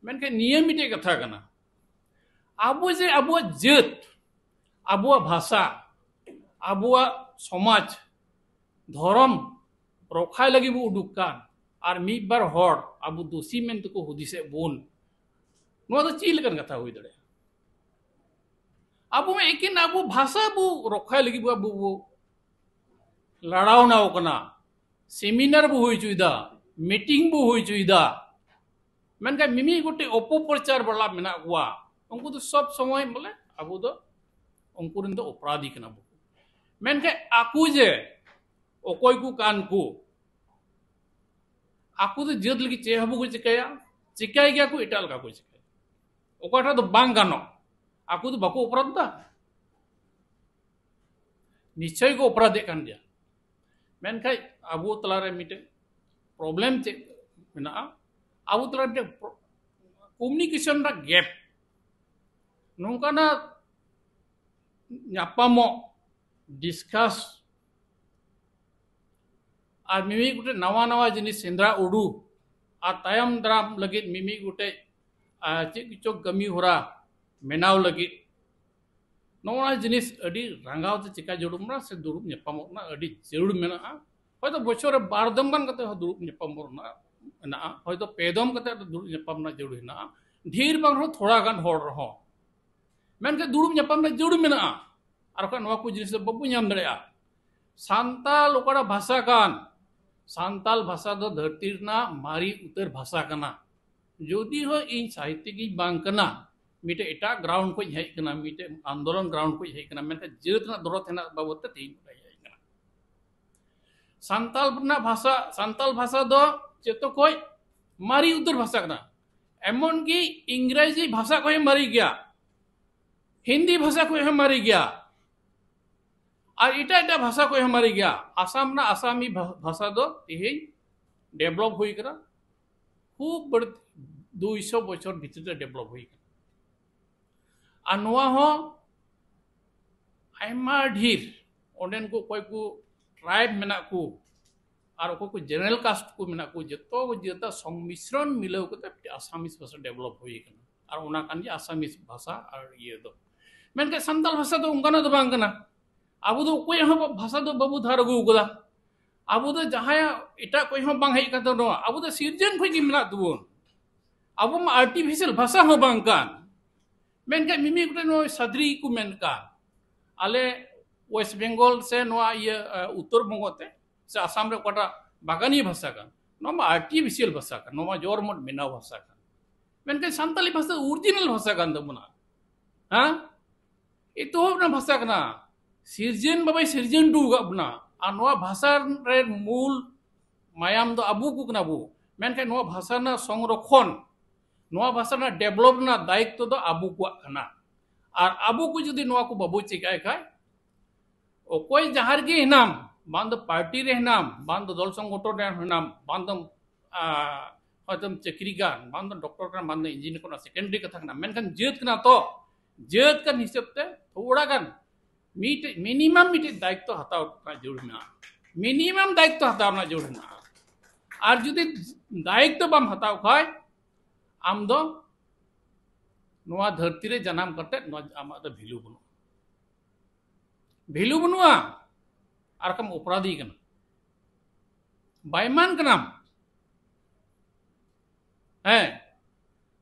ᱢᱮᱱᱠᱷᱟᱱ ᱱᱤᱭᱟᱹ ᱢᱤᱫᱴᱮᱡ ᱠᱟᱛᱷᱟ ᱠᱟᱱᱟ, ᱟᱵᱚ ᱡᱮ ᱟᱵᱚᱣᱟᱜ ᱡᱟᱹᱛ, ᱟᱵᱚᱣᱟᱜ ᱵᱷᱟᱥᱟ, ᱟᱵᱚᱣᱟᱜ ᱥᱚᱢᱟᱡᱽ, ᱫᱷᱚᱨᱚᱢ ᱨᱚᱠᱷᱟᱭ ᱞᱟᱹᱜᱤᱫ ᱵᱚ ᱩᱰᱩᱠ ᱠᱟᱱ ᱟᱨ ᱢᱤᱫ ᱵᱟᱨ ᱦᱚᱲ ᱟᱵᱚ ᱫᱳᱥᱤ ᱢᱮᱱ ᱛᱮᱠᱚ ᱦᱩᱫᱤᱥᱮᱫ ᱵᱚᱱ, ᱱᱚᱣᱟ ᱫᱚ ᱪᱮᱫ ᱞᱮᱠᱟᱱ ᱠᱟᱛᱷᱟ ᱦᱩᱭ ᱫᱟᱲᱮᱭᱟᱜᱼᱟ? ᱟᱵᱚ ᱢᱟ ᱮᱠᱮᱱ ᱟᱵᱚ ᱵᱷᱟᱥᱟ ᱵᱚ ᱨᱚᱠᱷᱟᱭ ᱞᱟᱹᱜᱤᱫ ᱵᱚ ᱟᱵᱚ ᱵᱚ ᱞᱟᱲᱟᱣᱱᱟ ᱠᱟᱱᱟ, ᱥᱮᱢᱤᱱᱟᱨ ᱵᱚ ᱦᱩᱭ ᱦᱚᱪᱚᱭᱮᱫᱟ, ᱢᱤᱴᱤᱝ ᱵᱚ ᱦᱩᱭ ᱦᱚᱪᱚᱭᱮᱫᱟ, ᱢᱮᱱᱠᱷᱟᱱ ᱢᱤᱢᱤᱫ ᱜᱚᱴᱮᱡ ᱚᱯᱚᱯᱨᱚᱪᱟᱨ ᱵᱟᱞᱟ ᱢᱮᱱᱟᱜ ᱠᱚᱣᱟ, ᱩᱱᱠᱩ ᱫᱚ ᱥᱚᱵ ᱥᱚᱢᱚᱭ ᱵᱚᱞᱮ ᱟᱵᱚ ᱫᱚ ᱩᱱᱠᱩ ᱨᱮᱱ ᱫᱚ ᱚᱯᱨᱟᱫᱷᱤ ᱠᱟᱱᱟ ᱵᱚ᱾ ᱢᱮᱱᱠᱷᱟᱱ ᱟᱠᱚ ᱡᱮ ᱚᱠᱚᱭ ᱠᱚ ᱠᱟᱱ ᱠᱚ, ᱟᱠᱚ ᱫᱚ ᱡᱟᱹᱛ ᱞᱟᱹᱜᱤᱫ ᱪᱮᱫ ᱦᱚᱸ ᱵᱟᱠᱚ ᱪᱤᱠᱟᱹᱭᱟ, ᱪᱤᱠᱟᱹᱭ ᱜᱮᱭᱟ ᱠᱚ ᱮᱴᱟᱜ ᱞᱮᱠᱟ ᱠᱚ ᱪᱤᱠᱟᱹᱭᱟ, ᱚᱠᱟᱴᱟᱜ ᱫᱚ ᱵᱟᱝ ᱜᱟᱱᱚᱜ, ᱟᱠᱚ ᱫᱚ ᱵᱟᱠᱚ ᱚᱯᱨᱟᱫᱷ ᱫᱟ᱾ ᱱᱤᱥᱪᱚᱭ ᱠᱚ ᱚᱯᱨᱟᱫᱷᱮᱫ ᱠᱟᱱ ᱜᱮᱭᱟ᱾ ᱢᱮᱱᱠᱷᱟᱱ ᱟᱵᱚ ᱛᱟᱞᱟᱨᱮ ᱢᱤᱫᱴᱮᱱ ᱯᱨᱚᱵᱞᱮᱢ ᱪᱮᱫ ᱢᱮᱱᱟᱜᱼᱟ? ᱟᱵᱚ ᱛᱟᱞᱟᱨᱮ ᱢᱤᱫᱴᱮᱱ ᱠᱚᱢᱤᱭᱩᱱᱤᱠᱮᱥᱚᱱ ᱨᱮᱱᱟᱜ ᱜᱮᱯ᱾ ᱱᱚᱝᱠᱟᱱᱟᱜ ᱧᱟᱯᱟᱢᱚᱜ, ᱰᱤᱥᱠᱟᱥ ᱟᱨ ᱢᱤᱢᱤᱫ ᱜᱚᱴᱮᱡ ᱱᱟᱣᱟ ᱱᱟᱣᱟ ᱡᱤᱱᱤᱥ ᱥᱮᱸᱫᱽᱨᱟ ᱩᱰᱩᱠ, ᱟᱨ ᱛᱟᱭᱚᱢ ᱫᱟᱨᱟᱢ ᱞᱟᱹᱜᱤᱫ ᱢᱤᱢᱤᱫ ᱜᱚᱴᱮᱡ, ᱟᱨ, ᱪᱮᱫ ᱠᱚᱪᱚ ᱠᱟᱹᱢᱤ ᱦᱚᱨᱟ ᱵᱮᱱᱟᱣ ᱞᱟᱹᱜᱤᱫ, ᱱᱚᱜᱼᱚ ᱱᱚᱣᱟ ᱡᱤᱱᱤᱥ ᱟᱹᱰᱤ ᱨᱟᱸᱜᱟᱣ ᱛᱮ ᱪᱮᱠᱟ ᱡᱟᱹᱨᱩᱲ ᱢᱮᱱᱟᱜᱼᱟ ᱥᱮ ᱫᱩᱲᱩᱵ ᱧᱟᱯᱟᱢᱚᱜ ᱨᱮᱱᱟᱜ ᱟᱹᱰᱤ ᱡᱟᱹᱨᱩᱲ ᱢᱮᱱᱟᱜᱼᱟ᱾ ᱦᱚᱭᱛᱳ ᱵᱚᱪᱷᱚᱨ ᱨᱮ ᱵᱟᱨ ᱫᱚᱢ ᱜᱟᱱ ᱠᱟᱛᱮ ᱦᱚᱸ ᱫᱩᱲᱩᱵ ᱧᱟᱯᱟᱢ ᱨᱮᱱᱟᱜ ᱢᱮᱱᱟᱜᱼᱟ, ᱦᱚᱭᱛᱳ ᱯᱮ ᱫᱚᱢ ᱠᱟᱛᱮ ᱫᱩᱲᱩᱵ ᱧᱟᱯᱟᱢ ᱨᱮᱱᱟᱜ ᱡᱟᱹᱨᱩᱲ ᱦᱮᱱᱟᱜᱼᱟ, ᱰᱷᱮᱨ ᱵᱟᱝ ᱨᱮᱦᱚᱸ ᱛᱷᱚᱲᱟ ᱜᱟᱱ ᱦᱚᱲ ᱨᱮᱦᱚᱸ, ᱢᱮᱱᱠᱷᱟᱱ ᱫᱩᱲᱩᱵ ᱧᱟᱯᱟᱢ ᱨᱮᱱᱟᱜ ᱡᱟᱹᱨᱩᱲ ᱢᱮᱱᱟᱜᱼᱟ᱾ ᱟᱨ ᱵᱟᱠᱷᱟᱱ ᱱᱚᱣᱟ ᱠᱚ ᱡᱤᱱᱤᱥ ᱫᱚ ᱵᱟᱵᱚ ᱧᱟᱢ ᱫᱟᱲᱮᱭᱟᱜᱼᱟ᱾ ᱥᱟᱱᱛᱟᱞ ᱚᱠᱟᱴᱟᱜ ᱵᱷᱟᱥᱟ ᱠᱟᱱ, ᱥᱟᱱᱛᱟᱞ ᱵᱷᱟᱥᱟ ᱫᱚ ᱫᱷᱟᱹᱨᱛᱤ ᱨᱮᱱᱟᱜ ᱢᱟᱨᱮ ᱩᱛᱟᱹᱨ ᱵᱷᱟᱥᱟ ᱠᱟᱱᱟ᱾ ᱡᱩᱫᱤ ᱦᱚᱸ ᱤᱧ ᱥᱟᱦᱤᱛᱛᱤᱠ ᱤᱧ ᱵᱟᱝ ᱠᱟᱱᱟ, ᱢᱤᱫᱴᱮᱡ ᱮᱴᱟᱜ ᱜᱨᱟᱣᱩᱱᱰ ᱠᱷᱚᱱ ᱦᱮᱡ ᱠᱟᱱᱟ, ᱢᱤᱫᱴᱮᱡ ᱟᱱᱫᱳᱞᱚᱱ ᱜᱨᱟᱣᱩᱱᱰ ᱠᱷᱚᱱ ᱦᱮᱡ ᱠᱟᱱᱟ, ᱢᱮᱱᱠᱷᱟᱱ ᱡᱟᱹᱛ ᱨᱮᱱᱟᱜ ᱫᱚᱨᱚᱫ ᱦᱮᱱᱟᱜ ᱵᱟᱵᱚᱫ ᱛᱮ ᱛᱮᱦᱮᱧ ᱱᱚᱰᱮ ᱦᱮᱡ ᱠᱟᱱᱟ᱾ ᱥᱟᱱᱛᱟᱞ ᱨᱮᱱᱟᱜ ᱵᱷᱟᱥᱟ, ᱥᱟᱱᱛᱟᱞ ᱵᱷᱟᱥᱟ ᱫᱚ ᱡᱚᱛᱚ ᱠᱷᱚᱡ ᱢᱟᱨᱮ ᱩᱛᱟᱹᱨ ᱵᱷᱟᱥᱟ ᱠᱟᱱᱟ᱾ ᱮᱢᱚᱱ ᱠᱤ ᱤᱝᱨᱮᱡᱤ ᱵᱷᱟᱥᱟ ᱠᱷᱚᱡ ᱦᱚᱸ ᱢᱟᱨᱮ ᱜᱮᱭᱟ, ᱦᱤᱱᱫᱤ ᱵᱷᱟᱥᱟ ᱠᱷᱚᱡ ᱦᱚᱸ ᱢᱟᱨᱮ ᱜᱮᱭᱟ, ᱟᱨ ᱮᱴᱟᱜ ᱮᱴᱟᱜ ᱵᱷᱟᱥᱟ ᱠᱷᱚᱡ ᱦᱚᱸ ᱢᱟᱨᱮ ᱜᱮᱭᱟ᱾ ᱟᱥᱟᱢ ᱨᱮᱱᱟᱜ ᱟᱥᱟᱢᱤ ᱵᱷᱟ-, ᱵᱷᱟᱥᱟ ᱫᱚ ᱛᱮᱦᱮᱧ ᱰᱮᱵᱷᱞᱚᱯ ᱦᱩᱭ ᱠᱟᱱᱟ, ᱠᱷᱩᱵ ᱵᱟᱹᱲᱛᱤ ᱫᱩᱭᱥᱚ ᱵᱚᱪᱷᱚᱨ ᱵᱷᱤᱛᱤᱨ ᱨᱮ ᱰᱮᱵᱷᱞᱚᱯ ᱦᱩᱭ ᱠᱟᱱᱟ᱾ ᱟᱨ ᱱᱚᱣᱟ ᱦᱚᱸ ᱟᱭᱢᱟ ᱰᱷᱮᱨ ᱚᱸᱰᱮᱱ ᱠᱚ ᱚᱠᱚᱭ ᱠᱚ ᱴᱨᱟᱭᱤᱵᱽ ᱢᱮᱱᱟᱜ ᱠᱚ ᱟᱨ ᱚᱠᱚᱭ ᱠᱚ ᱡᱮᱱᱟᱨᱮᱞ ᱠᱟᱥᱴ ᱠᱚ ᱢᱮᱱᱟᱜ ᱠᱚ, ᱡᱚᱛᱚ ᱠᱚ ᱡᱟᱹᱛᱟᱜ ᱥᱚᱝᱢᱤᱥᱨᱚᱱ ᱢᱤᱞᱟᱹᱣ ᱠᱟᱛᱮ ᱢᱤᱫᱴᱮᱡ ᱟᱥᱟᱢᱤᱥ ᱵᱷᱟᱥᱟ ᱰᱮᱵᱷᱞᱚᱯ ᱦᱩᱭ ᱠᱟᱱᱟ᱾ ᱟᱨ ᱚᱱᱟ ᱠᱟᱱ ᱜᱮᱭᱟ ᱟᱥᱟᱢᱤᱥ ᱵᱷᱟᱥᱟ ᱟᱨ ᱤᱭᱟᱹ ᱫᱚ᱾ ᱢᱮᱱᱠᱷᱟᱱ ᱥᱟᱱᱛᱟᱲ ᱵᱷᱟᱥᱟ ᱫᱚ ᱚᱱᱠᱟᱱᱟᱜ ᱫᱚ ᱵᱟᱝ ᱠᱟᱱᱟ᱾ ᱟᱵᱚ ᱫᱚ ᱚᱠᱚᱭᱟᱜ ᱦᱚᱸ ᱵᱷᱟᱥᱟ ᱫᱚ ᱵᱟᱵᱚ ᱫᱷᱟᱨ ᱟᱹᱜᱩ ᱟᱠᱟᱫᱟ᱾ ᱟᱵᱚ ᱫᱚ ᱡᱟᱦᱟᱸᱭᱟᱜ ᱮᱴᱟᱜ ᱠᱚᱭ ᱦᱚᱸ ᱵᱟᱝ ᱦᱮᱡ ᱠᱟᱱ ᱛᱟᱵᱚᱱᱟ, ᱟᱵᱚ ᱫᱚ ᱥᱤᱨᱡᱚᱱ ᱠᱷᱚᱱ ᱜᱮ ᱢᱮᱱᱟᱜ ᱛᱟᱵᱚᱱ᱾ ᱟᱵᱚ ᱢᱟ ᱟᱨᱴᱤᱯᱷᱤᱥᱤᱭᱟᱞ ᱵᱷᱟᱥᱟ ᱦᱚᱸ ᱵᱟᱝ ᱠᱟᱱ᱾ ᱢᱮᱱᱠᱷᱟᱱ ᱢᱤᱢᱤᱫ ᱜᱚᱴᱮᱡ ᱱᱚᱜᱼᱚᱭ ᱥᱟᱫᱽᱨᱤ ᱠᱚ ᱢᱮᱱ ᱠᱟᱱ, ᱟᱞᱮ ᱳᱭᱮᱥᱴ ᱵᱮᱝᱜᱚᱞ ᱥᱮ ᱱᱚᱣᱟ ᱤᱭᱟᱹ, ᱮ, ᱩᱛᱛᱚᱨ ᱵᱚᱝᱜᱚ ᱛᱮ ᱥᱮ ᱟᱥᱟᱢ ᱨᱮ ᱚᱠᱟᱴᱟᱜ ᱵᱟᱜᱟᱱᱤ ᱵᱷᱟᱥᱟ ᱠᱟᱱ, ᱱᱚᱣᱟ ᱢᱟ ᱟᱨᱴᱤᱯᱷᱤᱥᱤᱭᱟᱞ ᱵᱷᱟᱥᱟ ᱠᱟᱱ, ᱱᱚᱣᱟ ᱢᱟ ᱡᱚᱨᱢᱚᱴ ᱵᱮᱱᱟᱣ ᱵᱷᱟᱥᱟ ᱠᱟᱱ᱾ ᱢᱮᱱᱠᱷᱟᱱ ᱥᱟᱱᱛᱟᱞᱤ ᱵᱷᱟᱥᱟ ᱚᱨᱤᱡᱤᱱᱟᱞ ᱵᱷᱟᱥᱟ ᱠᱟᱱ ᱛᱟᱵᱚᱱᱟ᱾ ᱦᱮᱸ, ᱮᱛᱚᱦᱚᱵ ᱨᱮᱱᱟᱜ ᱵᱷᱟᱥᱟ ᱠᱟᱱᱟ, ᱥᱤᱨᱡᱚᱱ ᱵᱟᱵᱟᱭ ᱥᱤᱨᱡᱚᱱ ᱦᱚᱴᱚ ᱟᱠᱟᱫ ᱵᱚᱱᱟ᱾ ᱟᱨ ᱱᱚᱣᱟ ᱵᱷᱟᱥᱟ ᱨᱮ ᱢᱩᱞ ᱢᱟᱭᱟᱢ ᱫᱚ ᱟᱵᱚ ᱠᱚ ᱠᱟᱱᱟ ᱵᱚ᱾ ᱢᱮᱱᱠᱷᱟᱱ ᱱᱚᱣᱟ ᱵᱷᱟᱥᱟ ᱨᱮᱱᱟᱜ ᱥᱚᱝᱨᱚᱠᱷᱚᱱ, ᱱᱚᱣᱟ ᱵᱷᱟᱥᱟ ᱨᱮᱱᱟᱜ ᱰᱮᱵᱷᱞᱚᱯ ᱨᱮᱱᱟᱜ ᱫᱟᱭᱤᱛᱛᱚ ᱫᱚ ᱟᱵᱚ ᱠᱚᱣᱟᱜ ᱠᱟᱱᱟ᱾ ᱟᱨ ᱟᱵᱚ ᱠᱚ ᱡᱩᱫᱤ ᱱᱚᱣᱟ ᱠᱚ ᱵᱟᱵᱚ ᱪᱮᱠᱟᱭ ᱠᱷᱟᱡ, ᱚᱠᱚᱭ ᱡᱟᱦᱟᱸ ᱨᱮᱜᱮ ᱦᱮᱱᱟᱢ, ᱵᱟᱝ ᱫᱚ ᱯᱟᱨᱴᱤ ᱨᱮ ᱦᱮᱱᱟᱢ, ᱵᱟᱝ ᱫᱚ ᱫᱚᱞ ᱥᱚᱝᱜᱚᱴᱷᱚᱱ ᱨᱮ ᱦᱮᱱᱟᱢ, ᱵᱟᱝ ᱫᱚ, ᱟ, ᱦᱚᱭᱛᱳᱢ ᱪᱟᱹᱠᱨᱤ ᱠᱟᱱ, ᱵᱟᱝ ᱫᱚ ᱰᱚᱠᱴᱚᱨ ᱠᱟᱱ, ᱵᱟᱝ ᱫᱚ ᱤᱧᱡᱤᱱᱤᱭᱟᱨ ᱠᱟᱱᱟ, ᱥᱮᱠᱮᱱᱰᱟᱨᱤ ᱠᱟᱛᱷᱟ ᱠᱟᱱᱟ, ᱢᱮᱱᱠᱷᱟᱱ ᱡᱟᱹᱛ ᱠᱟᱱᱟ ᱛᱚ, ᱡᱟᱹᱛ ᱠᱟᱱ ᱦᱤᱥᱟᱹᱵ ᱛᱮ ᱛᱷᱚᱲᱟ ᱜᱟᱱ ᱢᱤᱫᱴᱮᱡ ᱢᱤᱱᱤᱢᱟᱢ ᱢᱤᱫᱴᱮᱡ ᱫᱟᱭᱤᱛᱛᱚ ᱦᱟᱛᱟᱣ ᱨᱮᱱᱟᱜ ᱡᱟᱹᱨᱩᱲ ᱢᱮᱱᱟᱜᱼᱟ᱾ ᱢᱤᱱᱤᱢᱟᱢ ᱫᱟᱭᱤᱛᱛᱚ ᱦᱟᱛᱟᱣ ᱨᱮᱱᱟᱜ ᱡᱟᱹᱨᱩᱲ ᱢᱮᱱᱟᱜᱼᱟ᱾ ᱟᱨ ᱡᱩᱫᱤ ᱫᱟᱭᱤᱛᱛᱚ ᱵᱟᱢ ᱦᱟᱛᱟᱣ ᱠᱷᱟᱡ, ᱟᱢ ᱫᱚ ᱱᱚᱣᱟ ᱫᱷᱟᱹᱨᱛᱤ ᱨᱮ ᱡᱟᱱᱟᱢ ᱠᱟᱛᱮ ᱱᱚᱣᱟ ᱟᱢᱟᱜ ᱫᱚ ᱵᱷᱮᱞᱩ ᱵᱟᱹᱱᱩᱜᱼᱟ᱾ ᱵᱷᱮᱞᱩ ᱵᱟᱹᱱᱩᱜᱼᱟ᱾ ᱟᱨ ᱠᱟᱢ ᱚᱯᱨᱟᱫᱷᱤ ᱠᱟᱱᱟ, ᱵᱟᱭᱢᱟᱱ ᱠᱟᱱᱟᱢ᱾ ᱦᱮᱸ,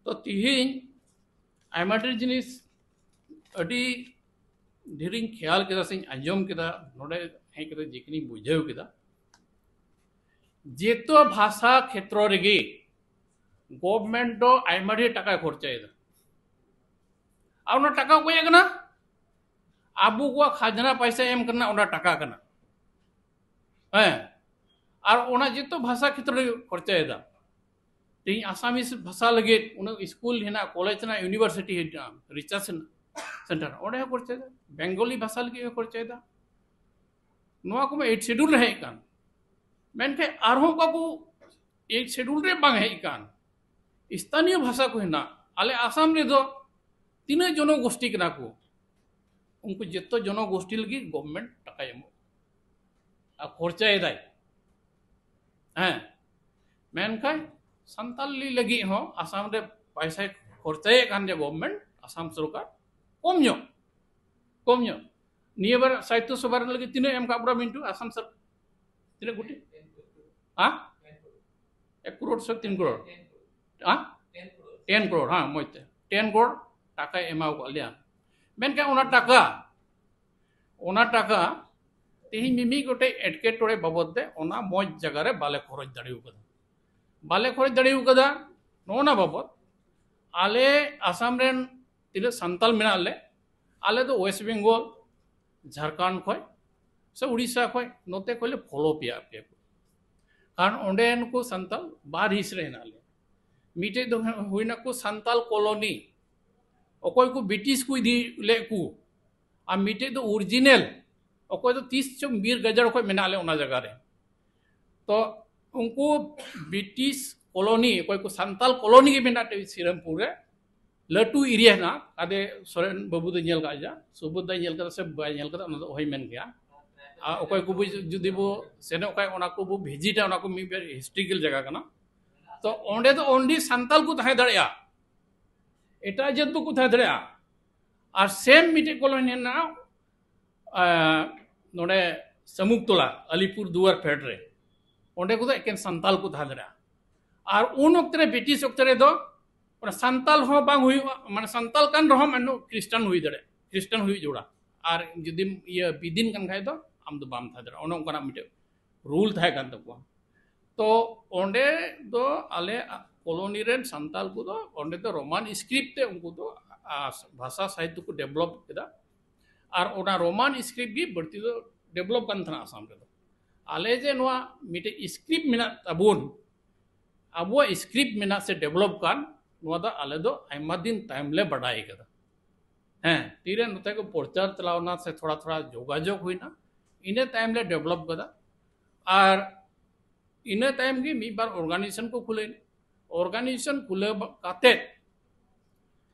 ᱛᱚ ᱛᱤᱦᱤᱧ ᱟᱭᱢᱟ ᱰᱷᱮᱨ ᱡᱤᱱᱤᱥ ᱟᱹᱰᱤ ᱰᱷᱮᱨᱤᱧ ᱠᱷᱮᱭᱟᱞ ᱠᱮᱫᱟ ᱥᱮᱧ ᱟᱸᱡᱚᱢ ᱠᱮᱫᱟ, ᱱᱚᱰᱮ ᱦᱮᱡ ᱠᱟᱛᱮ ᱡᱮᱠᱷᱚᱱᱤᱧ ᱵᱩᱡᱷᱟᱹᱣ ᱠᱮᱫᱟ, ᱡᱮᱛᱚ ᱵᱷᱟᱥᱟ ᱠᱷᱮᱛᱨᱚ ᱨᱮᱜᱮ ᱜᱚᱵᱷᱢᱮᱱᱴ ᱫᱚ ᱟᱭᱢᱟ ᱰᱷᱮᱨ ᱴᱟᱠᱟᱭ ᱠᱷᱚᱨᱪᱟᱭᱮᱫᱟ᱾ ᱟᱨ ᱚᱱᱟ ᱴᱟᱠᱟ ᱚᱠᱚᱭᱟᱜ ᱠᱟᱱᱟ? ᱟᱵᱚ ᱠᱚᱣᱟᱜ ᱠᱷᱟᱡᱽᱱᱟ ᱯᱟᱭᱥᱟ ᱮᱢ ᱠᱟᱱᱟ, ᱚᱱᱟ ᱴᱟᱠᱟ ᱠᱟᱱᱟ᱾ ᱦᱮᱸ, ᱟᱨ ᱚᱱᱟ ᱡᱚᱛᱚ ᱵᱷᱟᱥᱟ ᱠᱷᱮᱛᱨᱚ ᱨᱮ ᱠᱷᱚᱨᱪᱟᱭᱮᱫᱟ᱾ ᱛᱮᱦᱮᱧ ᱟᱥᱟᱢᱤᱥ ᱵᱷᱟᱥᱟ ᱞᱟᱹᱜᱤᱫ ᱩᱱᱟᱹᱜ ᱥᱠᱩᱞ ᱦᱮᱱᱟᱜ, ᱠᱚᱞᱮᱡᱽ ᱦᱮᱱᱟᱜ, ᱤᱭᱩᱱᱤᱵᱷᱟᱨᱥᱤᱴᱤ ᱦᱮᱱᱟᱜ, ᱨᱤᱥᱟᱨᱪ ᱥᱮᱱᱴᱟᱨ, ᱚᱸᱰᱮ ᱦᱚᱸ ᱠᱷᱚᱨᱪᱟᱭᱮᱫᱟ᱾ ᱵᱮᱝᱜᱚᱞᱤ ᱵᱷᱟᱥᱟ ᱞᱟᱹᱜᱤᱫ ᱦᱚᱸ ᱠᱷᱚᱨᱪᱟᱭᱮᱫᱟ᱾ ᱱᱚᱣᱟ ᱠᱚᱢᱟ ᱮᱭᱤᱴ ᱥᱤᱰᱩᱞ ᱨᱮ ᱦᱮᱡ ᱟᱠᱟᱱ, ᱢᱮᱱᱠᱷᱟᱱ ᱟᱨᱦᱚᱸ ᱚᱠᱟ ᱠᱚ ᱮᱭᱤᱴ ᱥᱤᱰᱩᱞ ᱨᱮ ᱵᱟᱝ ᱦᱮᱡ ᱟᱠᱟᱱ ᱥᱛᱷᱟᱱᱤᱭᱚ ᱵᱷᱟᱥᱟ ᱠᱚ ᱦᱮᱱᱟᱜ, ᱟᱞᱮ ᱟᱥᱟᱢ ᱨᱮᱫᱚ ᱛᱤᱱᱟᱹᱜ ᱡᱚᱱᱚᱜᱳᱥᱴᱤ ᱠᱟᱱᱟ ᱠᱚ, ᱩᱱᱠᱩ ᱡᱚᱛᱚ ᱡᱚᱱᱚᱜᱳᱥᱴᱤ ᱞᱟᱹᱜᱤᱫ ᱜᱚᱵᱷᱢᱮᱱᱴ ᱴᱟᱠᱟᱭ ᱮᱢᱚᱜ ᱟᱨ ᱠᱷᱚᱨᱪᱟᱭᱮᱫᱟᱭ᱾ ᱦᱮᱸ, ᱢᱮᱱᱠᱷᱟᱱ ᱥᱟᱱᱛᱟᱞᱤ ᱞᱟᱹᱜᱤᱫ ᱦᱚᱸ ᱟᱥᱟᱢ ᱨᱮ ᱯᱟᱭᱥᱟᱭ ᱠᱷᱚᱨᱪᱟᱭᱮᱫ ᱠᱟᱱ ᱜᱮᱭᱟ ᱜᱚᱵᱷᱢᱮᱱᱴ, ᱟᱥᱟᱢ ᱥᱚᱨᱠᱟᱨ ᱠᱚᱢ ᱧᱚᱜ, ᱠᱚᱢ ᱧᱚᱜ᱾ ᱱᱤᱭᱟᱹ ᱵᱟᱨ ᱥᱟᱦᱤᱛᱛᱚ ᱥᱚᱵᱷᱟ ᱨᱮᱱ ᱞᱟᱹᱜᱤᱫ ᱛᱤᱱᱟᱹᱜ ᱮᱢ ᱠᱟᱜ ᱵᱚᱱᱟ ᱢᱤᱱᱴᱩ, ᱟᱥᱟᱢ ᱥᱚᱨᱠᱟᱨ ᱛᱤᱱᱟᱹᱜ ᱠᱳᱴᱤ? ᱦᱮᱸ, ᱮᱠ ᱠᱨᱳᱲ ᱥᱮ ᱛᱤᱱ ᱠᱨᱳᱲ? ᱦᱮᱸ, ᱴᱮᱱ ᱠᱨᱳᱲ, ᱦᱮᱸ, ᱢᱚᱡᱽ ᱛᱮ ᱴᱮᱱ ᱠᱨᱳᱲ ᱴᱟᱠᱟᱭ ᱮᱢᱟᱣ ᱠᱟᱜ ᱞᱮᱭᱟ᱾ ᱢᱮᱱᱠᱷᱟᱱ ᱚᱱᱟ ᱴᱟᱠᱟ, ᱚᱱᱟ ᱴᱟᱠᱟ ᱛᱮᱦᱮᱧ ᱢᱤᱢᱤᱫ ᱜᱚᱴᱮᱡ ᱮᱴᱠᱮᱴᱚᱬᱮ ᱵᱟᱵᱚᱫ ᱛᱮ ᱚᱱᱟ ᱢᱚᱡᱽ ᱡᱟᱭᱜᱟ ᱨᱮ ᱵᱟᱞᱮ ᱠᱷᱚᱨᱚᱪ ᱫᱟᱲᱮ ᱟᱠᱟᱫᱟ᱾ ᱵᱟᱞᱮ ᱠᱷᱚᱨᱚᱪ ᱫᱟᱲᱮ ᱟᱠᱟᱫᱟ᱾ ᱱᱚᱜᱼᱚ ᱱᱟ ᱵᱟᱵᱚᱫ ᱟᱞᱮ ᱟᱥᱟᱢ ᱨᱮᱱ ᱛᱤᱱᱟᱹᱜ ᱥᱟᱱᱛᱟᱞ ᱢᱮᱱᱟᱜ ᱞᱮ, ᱟᱞᱮ ᱫᱚ ᱳᱭᱮᱥᱴ ᱵᱮᱝᱜᱚᱞ, ᱡᱷᱟᱲᱠᱷᱚᱸᱰ ᱠᱷᱚᱡ ᱥᱮ ᱩᱲᱤᱥᱥᱟ ᱠᱷᱚᱡ ᱱᱚᱛᱮ ᱠᱷᱚᱡ ᱞᱮ ᱯᱷᱚᱞᱳ ᱯᱮᱭᱟ, ᱟᱯᱮ ᱠᱚ᱾ ᱠᱟᱨᱚᱱ ᱚᱸᱰᱮᱱ ᱠᱚ ᱥᱟᱱᱛᱟᱞ ᱵᱟᱨ ᱦᱤᱸᱥ ᱨᱮ ᱦᱮᱱᱟᱜ ᱞᱮᱭᱟ᱾ ᱢᱤᱫᱴᱮᱡ ᱫᱚ ᱦᱩᱭᱱᱟ ᱠᱚ ᱥᱟᱱᱛᱟᱞ ᱠᱚᱞᱚᱱᱤ, ᱚᱠᱚᱭ ᱠᱚ ᱵᱨᱤᱴᱤᱥ ᱠᱚ ᱤᱫᱤ ᱞᱮᱫ ᱠᱚ, ᱟᱨ ᱢᱤᱫᱴᱮᱡ ᱫᱚ ᱚᱨᱤᱡᱤᱱᱟᱞ, ᱚᱠᱚᱭ ᱫᱚ ᱛᱤᱥ ᱪᱚᱝ ᱵᱤᱨ ᱜᱟᱡᱟᱲ ᱠᱷᱚᱡ ᱢᱮᱱᱟᱜ ᱞᱮ ᱚᱱᱟ ᱡᱟᱭᱜᱟ ᱨᱮ᱾ ᱛᱚ ᱩᱱᱠᱩ ᱵᱨᱤᱴᱤᱥ ᱠᱚᱞᱚᱱᱤ, ᱚᱠᱚᱭ ᱠᱚ ᱥᱟᱱᱛᱟᱞ ᱠᱚᱞᱚᱱᱤ ᱜᱮ ᱢᱮᱱᱟᱜ ᱴᱮ ᱥᱤᱨᱟᱢᱯᱩᱨ ᱨᱮ, ᱞᱟᱹᱴᱩ ᱮᱨᱤᱭᱟ ᱦᱮᱱᱟᱜᱼᱟ᱾ ᱟᱫᱮ ᱥᱚᱨᱮᱱ ᱵᱟᱹᱵᱩ ᱫᱚ ᱧᱮᱞ ᱠᱟᱜ ᱜᱮᱭᱟ, ᱥᱩᱵᱳᱫᱷ ᱫᱟᱭ ᱧᱮᱞ ᱠᱟᱫᱟ ᱥᱮ ᱵᱟᱭ ᱧᱮᱞ ᱠᱟᱫᱟ, ᱚᱱᱟ ᱫᱚ ᱚᱦᱚᱭ ᱢᱮᱱ ᱠᱮᱭᱟ᱾ ᱟᱨ ᱚᱠᱚᱭ ᱠᱚ ᱵᱩᱡ-, ᱡᱩᱫᱤ ᱵᱚ ᱥᱮᱱᱚᱜ ᱠᱷᱟᱡ, ᱚᱱᱟ ᱠᱚ ᱵᱚ ᱵᱷᱤᱡᱤᱴᱟ, ᱚᱱᱟ ᱠᱚ ᱢᱤᱫ ᱵᱟᱨ ᱦᱤᱥᱴᱨᱤᱠᱮᱞ ᱡᱟᱭᱜᱟ ᱠᱟᱱᱟ᱾ ᱛᱚ ᱚᱸᱰᱮ ᱫᱚ ᱚᱱᱞᱤ ᱥᱟᱱᱛᱟᱞ ᱠᱚ ᱛᱟᱦᱮᱸ ᱫᱟᱲᱮᱭᱟᱜᱼᱟ, ᱮᱴᱟᱜ ᱡᱟᱹᱛ ᱵᱟᱠᱚ ᱛᱟᱦᱮᱸ ᱫᱟᱲᱮᱭᱟᱜᱼᱟ᱾ ᱟᱨ ᱥᱮᱢ ᱢᱤᱫᱴᱮᱡ ᱠᱚᱞᱳᱱᱤ ᱦᱮᱱᱟᱜᱼᱟ, ᱟᱸ, ᱱᱚᱰᱮ ᱥᱟᱢᱩᱠ ᱛᱚᱞᱟ, ᱟᱞᱤᱯᱩᱨ ᱫᱩᱣᱟᱨ ᱯᱷᱮᱰ ᱨᱮ, ᱚᱸᱰᱮ ᱠᱚᱫᱚ ᱮᱠᱮᱱ ᱥᱟᱱᱛᱟᱞ ᱠᱚ ᱛᱟᱦᱮᱸ ᱫᱟᱲᱮᱭᱟᱜᱼᱟ᱾ ᱟᱨ ᱩᱱ ᱚᱠᱛᱮ ᱨᱮ, ᱵᱨᱤᱴᱤᱥ ᱚᱠᱛᱮ ᱨᱮᱫᱚ, ᱚᱱᱟ ᱥᱟᱱᱛᱟᱞ ᱦᱚᱸ ᱵᱟᱝ ᱦᱩᱭᱩᱜᱼᱟ, ᱢᱟᱱᱮ ᱥᱟᱱᱛᱟᱞ ᱠᱟᱱ ᱨᱮᱦᱚᱸᱢ ᱮᱱᱦᱚᱸ ᱠᱷᱨᱤᱥᱴᱟᱱ ᱦᱩᱭ ᱫᱟᱲᱮᱭᱟᱜᱼᱟ, ᱠᱷᱨᱤᱥᱴᱟᱱ ᱦᱩᱭᱩᱜ ᱡᱚᱲᱟ᱾ ᱟᱨ ᱡᱩᱫᱤᱢ ᱤᱭᱟᱹ ᱵᱤᱫᱤᱱ ᱠᱟᱱ ᱠᱷᱟᱡ ᱫᱚ ᱟᱢ ᱫᱚ ᱵᱟᱢ ᱛᱟᱦᱮᱸ ᱫᱟᱲᱮᱭᱟᱜᱼᱟ, ᱚᱱᱮ ᱚᱱᱠᱟᱱᱟᱜ ᱢᱤᱫᱴᱮᱡ ᱨᱩᱞ ᱛᱟᱦᱮᱸ ᱠᱟᱱ ᱛᱟᱠᱚᱣᱟ᱾ ᱛᱚ ᱚᱸᱰᱮ ᱫᱚ ᱟᱞᱮ ᱠᱚᱞᱳᱱᱤ ᱨᱮᱱ ᱥᱟᱱᱛᱟᱞ ᱠᱚᱫᱚ ᱚᱸᱰᱮ ᱫᱚ ᱨᱳᱢᱟᱱ ᱥᱠᱨᱤᱯᱴ ᱛᱮ ᱩᱱᱠᱩ ᱫᱚ, ᱟ, ᱵᱷᱟᱥᱟ ᱥᱟᱦᱤᱛᱛᱚ ᱠᱚ ᱰᱮᱵᱷᱞᱚᱯ ᱠᱮᱫᱟ᱾ ᱟᱨ ᱚᱱᱟ ᱨᱳᱢᱟᱱ ᱥᱠᱨᱤᱯᱴ ᱜᱮ ᱵᱟᱹᱲᱛᱤ ᱫᱚ ᱰᱮᱵᱷᱞᱚᱯ ᱠᱟᱱ ᱛᱟᱦᱮᱱᱟ ᱟᱥᱟᱢ ᱨᱮᱫᱚ᱾ ᱟᱞᱮ ᱡᱮ ᱱᱚᱣᱟ ᱢᱤᱫᱴᱮᱡ ᱥᱠᱨᱤᱯᱴ ᱢᱮᱱᱟᱜ ᱛᱟᱵᱚᱱ, ᱟᱵᱚᱣᱟᱜ ᱥᱠᱨᱤᱯᱴ ᱢᱮᱱᱟᱜ ᱥᱮ ᱰᱮᱵᱷᱞᱚᱯ ᱠᱟᱱ, ᱱᱚᱣᱟ ᱫᱚ ᱟᱞᱮ ᱫᱚ ᱟᱭᱢᱟ ᱫᱤᱱ ᱛᱟᱭᱚᱢ ᱞᱮ ᱵᱟᱰᱟᱭ ᱠᱟᱫᱟ᱾ ᱦᱮᱸ, ᱛᱤᱨᱮ ᱱᱚᱛᱮ ᱠᱚ ᱯᱨᱚᱪᱟᱨ ᱪᱟᱞᱟᱣᱱᱟ ᱥᱮ ᱛᱷᱚᱲᱟ ᱛᱷᱚᱲᱟ ᱡᱳᱜᱟᱡᱳᱜᱽ ᱦᱩᱭᱱᱟ, ᱤᱱᱟᱹ ᱛᱟᱭᱚᱢ ᱞᱮ ᱰᱮᱵᱷᱞᱚᱯ ᱠᱟᱫᱟ᱾ ᱟᱨ ᱤᱱᱟᱹ ᱛᱟᱭᱚᱢ ᱜᱮ ᱢᱤᱫ ᱵᱟᱨ ᱚᱨᱜᱟᱱᱟᱭᱡᱮᱥᱚᱱ ᱠᱚ ᱠᱷᱩᱞᱟᱹᱣ ᱮᱱᱟ᱾ ᱚᱨᱜᱟᱱᱟᱭᱡᱮᱥᱚᱱ ᱠᱷᱩᱞᱟᱹᱣ ᱵᱟ-, ᱠᱟᱛᱮᱫ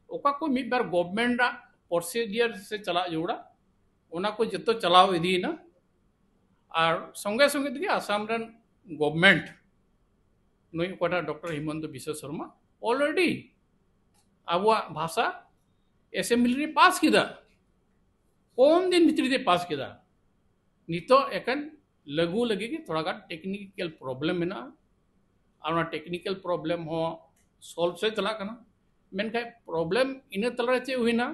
ᱚᱠᱟ ᱠᱚ ᱢᱤᱫ ᱵᱟᱨ ᱜᱚᱵᱷᱢᱮᱱᱴ ᱟᱜ ᱯᱨᱚᱥᱤᱰᱤᱭᱟᱨ ᱥᱮ ᱪᱟᱞᱟᱜ ᱡᱟᱹᱨᱩᱲᱟ, ᱚᱱᱟ ᱠᱚ ᱡᱚᱛᱚ ᱪᱟᱞᱟᱣ ᱤᱫᱤᱭᱮᱱᱟ᱾ ᱟᱨ ᱥᱚᱸᱜᱮ ᱥᱚᱸᱜᱮ ᱛᱮᱜᱮ ᱟᱥᱟᱢ ᱨᱮᱱ ᱜᱚᱵᱷᱢᱮᱱᱴ, ᱱᱩᱭ ᱚᱠᱚᱭᱴᱟᱜ ᱰᱚᱠᱴᱚᱨ ᱦᱤᱢᱚᱱᱛᱚ ᱵᱤᱥᱥᱚ ᱥᱚᱨᱢᱟ, ᱚᱞᱨᱮᱰᱤ ᱟᱵᱚᱣᱟᱜ ᱵᱷᱟᱥᱟ ᱮᱥᱮᱢᱵᱞᱤ ᱨᱮ ᱯᱟᱥ ᱠᱮᱫᱟ, ᱠᱚᱢ ᱫᱤᱱ ᱵᱷᱤᱛᱨᱤ ᱛᱮ ᱯᱟᱥ ᱠᱮᱫᱟ᱾ ᱱᱤᱛᱚᱜ ᱮᱠᱮᱱ ᱞᱟᱹᱜᱩ ᱞᱟᱹᱜᱤᱫ ᱜᱮ ᱛᱷᱚᱲᱟ ᱜᱟᱱ ᱴᱮᱠᱱᱤᱠᱮᱞ ᱯᱨᱚᱵᱞᱮᱢ ᱢᱮᱱᱟᱜᱼᱟ, ᱟᱨ ᱚᱱᱟ ᱴᱮᱠᱱᱤᱠᱮᱞ ᱯᱨᱚᱵᱞᱮᱢ ᱦᱚᱸ ᱥᱚᱞᱵᱷ ᱥᱮᱫ ᱪᱟᱞᱟᱜ ᱠᱟᱱᱟ᱾ ᱢᱮᱱᱠᱷᱟᱱ ᱯᱨᱚᱵᱞᱮᱢ ᱤᱱᱟᱹ ᱛᱟᱞᱟᱨᱮ ᱪᱮᱫ ᱦᱩᱭᱱᱟ,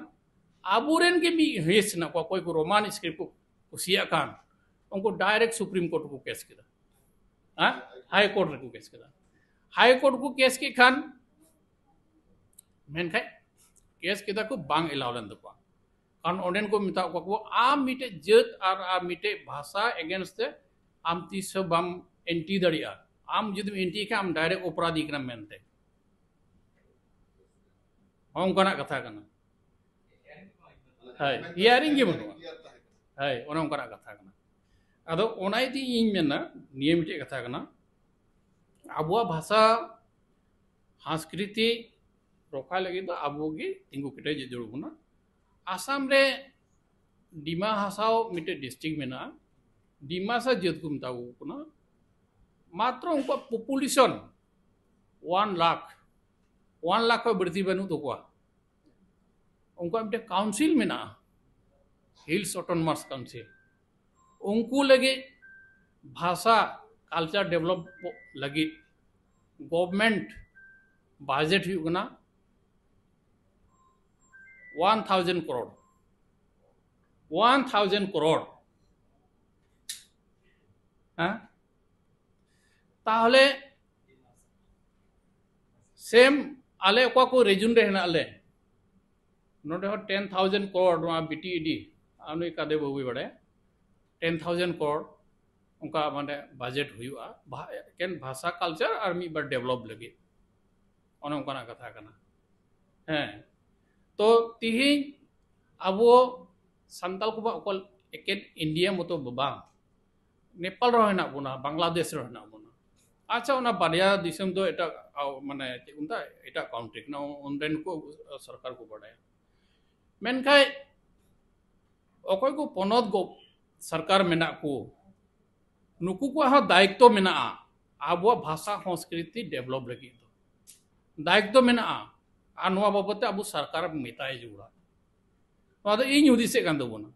ᱟᱵᱚᱨᱮᱱ ᱜᱮ ᱢᱤᱫ ᱦᱮᱸᱥ ᱦᱮᱱᱟᱜ ᱠᱚᱣᱟ, ᱚᱠᱚᱭ ᱠᱚ ᱨᱳᱢᱟᱱ ᱥᱠᱨᱤᱯᱴ ᱠᱚ ᱠᱩᱥᱤᱭᱟᱜ ᱠᱟᱱ, ᱩᱱᱠᱩ ᱰᱟᱭᱨᱮᱠᱴ ᱥᱩᱯᱨᱤᱢ ᱠᱳᱨᱴ ᱨᱮᱠᱚ ᱠᱮᱥ ᱠᱮᱫᱟ, ᱦᱮᱸ, ᱦᱟᱭ ᱠᱳᱨᱴ ᱨᱮᱠᱚ ᱠᱮᱥ ᱠᱮᱫᱟ᱾ ᱦᱟᱭ ᱠᱳᱨᱴ ᱠᱚ ᱠᱮᱥ ᱠᱮᱫ ᱠᱷᱟᱱ, ᱢᱮᱱᱠᱷᱟᱱ ᱠᱮᱥ ᱠᱮᱫᱟ ᱠᱚ, ᱵᱟᱝ ᱮᱞᱟᱣ ᱞᱮᱱ ᱛᱟᱠᱚᱣᱟ᱾ ᱠᱟᱨᱚᱱ ᱚᱸᱰᱮᱱ ᱠᱚ ᱢᱮᱛᱟᱜ ᱠᱚᱣᱟ ᱠᱚ, ᱟᱢ ᱢᱤᱫᱴᱮᱡ ᱡᱟᱹᱛ ᱟᱨ, ᱟᱨ ᱢᱤᱫᱴᱮᱡ ᱵᱷᱟᱥᱟ ᱮᱜᱮᱱᱥᱴ ᱛᱮ ᱟᱢ ᱛᱤᱥ ᱦᱚᱸ ᱵᱟᱢ ᱮᱱᱴᱤ ᱫᱟᱲᱮᱭᱟᱜᱼᱟ᱾ ᱟᱢ ᱡᱩᱫᱤᱢ ᱮᱱᱴᱤ ᱠᱷᱟᱱ, ᱟᱢ ᱰᱟᱭᱨᱮᱠᱴ ᱚᱯᱨᱟᱫᱷᱤ ᱠᱟᱱᱟᱢ ᱢᱮᱱᱛᱮ᱾ ᱦᱚᱸ, ᱚᱱᱠᱟᱱᱟᱜ ᱠᱟᱛᱷᱟ ᱠᱟᱱᱟ᱾ ᱦᱳᱭ, ᱦᱤᱭᱟᱨᱤᱝ ᱜᱮ ᱵᱟᱹᱱᱩᱜᱼᱟ᱾ ᱦᱳᱭ, ᱚᱱᱮ ᱚᱱᱠᱟᱱᱟᱜ ᱠᱟᱛᱷᱟ ᱠᱟᱱᱟ᱾ ᱟᱫᱚ ᱚᱱᱟ ᱤᱫᱤ ᱤᱧ ᱢᱮᱱᱟ, ᱱᱤᱭᱟᱹ ᱢᱤᱫᱴᱮᱡ ᱠᱟᱛᱷᱟ ᱠᱟᱱᱟ, ᱟᱵᱚᱣᱟᱜ ᱵᱷᱟᱥᱟ ᱥᱟᱝᱥᱠᱨᱤᱛᱤ ᱨᱚᱠᱷᱟ ᱞᱟᱹᱜᱤᱫ ᱫᱚ ᱟᱵᱚ ᱜᱮ ᱛᱤᱸᱜᱩ ᱠᱮᱴᱮᱡ ᱡᱟᱹᱨᱩᱲ ᱵᱚᱱᱟ᱾ ᱟᱥᱟᱢ ᱨᱮ ᱰᱤᱢᱟ ᱦᱟᱥᱟᱣ ᱢᱤᱫᱴᱮᱡ ᱰᱤᱥᱴᱨᱤᱠᱴ ᱢᱮᱱᱟᱜᱼᱟ, ᱰᱤᱢᱟᱥᱟ ᱡᱟᱹᱛ ᱠᱚ ᱢᱮᱛᱟ ᱠᱚ ᱠᱟᱱᱟ᱾ ᱢᱟᱛᱨᱚ ᱩᱱᱠᱩᱣᱟᱜ population one lakh, one lakh ᱠᱷᱚᱱ ᱵᱟᱹᱲᱛᱤ ᱵᱟᱹᱱᱩᱜ ᱛᱟᱠᱚᱣᱟ᱾ ᱩᱱᱠᱩᱣᱟᱜ ᱢᱤᱫᱴᱮᱱ council ᱢᱮᱱᱟᱜᱼᱟ, Hills Autonomous Council᱾ ᱩᱱᱠᱩ ᱞᱟᱹᱜᱤᱫ ᱵᱷᱟᱥᱟ culture develop ᱞᱟᱹᱜᱤᱫ government budget ᱦᱩᱭᱩᱜ ᱠᱟᱱᱟ one thousand crore᱾ One thousand crore᱾ ᱦᱮᱸ? ᱛᱟᱦᱚᱞᱮ same ᱟᱞᱮ ᱚᱠᱟ ᱠᱚ region ᱨᱮ ᱦᱮᱱᱟᱜ ᱞᱮ, ᱱᱚᱰᱮ ᱦᱚᱸ ten thousand crore, ᱱᱚᱣᱟ BTED, ᱟᱨ ᱱᱩᱭ ᱠᱟᱫᱮ ᱵᱟᱹᱵᱩᱭ ᱵᱟᱲᱟᱭᱟ, ten thousand crore ᱚᱱᱠᱟ ᱢᱟᱱᱮ budget ᱦᱩᱭᱩᱜᱼᱟ, ᱵᱷᱟ-, ᱮᱠᱮᱱ ᱵᱷᱟᱥᱟ culture ᱟᱨ ᱢᱤᱫ ᱵᱟᱨ develop ᱞᱟᱹᱜᱤᱫ᱾ ᱚᱱᱮ ᱚᱱᱠᱟᱱᱟᱜ ᱠᱟᱛᱷᱟ ᱠᱟᱱᱟ᱾ ᱦᱮᱸ, ᱛᱚ ᱛᱤᱦᱤᱧ ᱟᱵᱚ ᱥᱟᱱᱛᱟᱲ ᱠᱚ ᱚᱠᱚᱭ ᱮᱠᱮᱱ ᱤᱱᱰᱤᱭᱟ ᱢᱚᱛᱚ ᱫᱚ ᱵᱟᱝ, ᱱᱮᱯᱟᱞ ᱨᱮᱦᱚᱸ ᱦᱮᱱᱟᱜ ᱵᱚᱱᱟ, ᱵᱟᱝᱞᱟᱫᱮᱥ ᱨᱮᱦᱚᱸ ᱦᱮᱱᱟᱜ ᱵᱚᱱᱟ᱾ ᱟᱪᱪᱷᱟ, ᱚᱱᱟ ᱵᱟᱨᱭᱟ ᱫᱤᱥᱚᱢ ᱫᱚ ᱮᱴᱟᱜ, ᱟᱣ-, ᱢᱟᱱᱮ ᱪᱮᱫ ᱠᱚ ᱢᱮᱛᱟᱜᱼᱟ, ᱮᱴᱟᱜ country ᱠᱟᱱᱟ, ᱚᱸᱰᱮᱱ ᱠᱚ ᱥᱚᱨᱠᱟᱨ ᱠᱚ ᱵᱟᱰᱟᱭᱟ᱾ ᱢᱮᱱᱠᱷᱟᱱ ᱚᱠᱚᱭ ᱠᱚ ᱯᱚᱱᱚᱛ ᱜᱚ-, ᱥᱚᱨᱠᱟᱨ ᱢᱮᱱᱟᱜ ᱠᱚ, ᱱᱩᱠᱩ ᱠᱚᱣᱟᱜ ᱦᱚᱸ ᱫᱟᱭᱤᱛᱛᱚ ᱢᱮᱱᱟᱜᱼᱟ ᱟᱵᱚᱣᱟᱜ ᱵᱷᱟᱥᱟ ᱥᱚᱝᱥᱠᱨᱤᱛᱤ develop ᱞᱟᱹᱜᱤᱫ ᱫᱚ ᱫᱟᱭᱤᱛᱛᱚ ᱢᱮᱱᱟᱜᱼᱟ᱾ ᱟᱨ ᱱᱚᱣᱟ ᱵᱟᱵᱚᱛ ᱛᱮ ᱟᱵᱚ ᱥᱚᱨᱠᱟᱨ ᱢᱮᱛᱟᱭ ᱡᱟᱹᱨᱩᱲᱟ᱾ ᱱᱚᱣᱟ ᱫᱚ ᱤᱧ ᱦᱩᱫᱤᱥᱮᱫ ᱠᱟᱱ ᱛᱟᱵᱚᱱᱟ,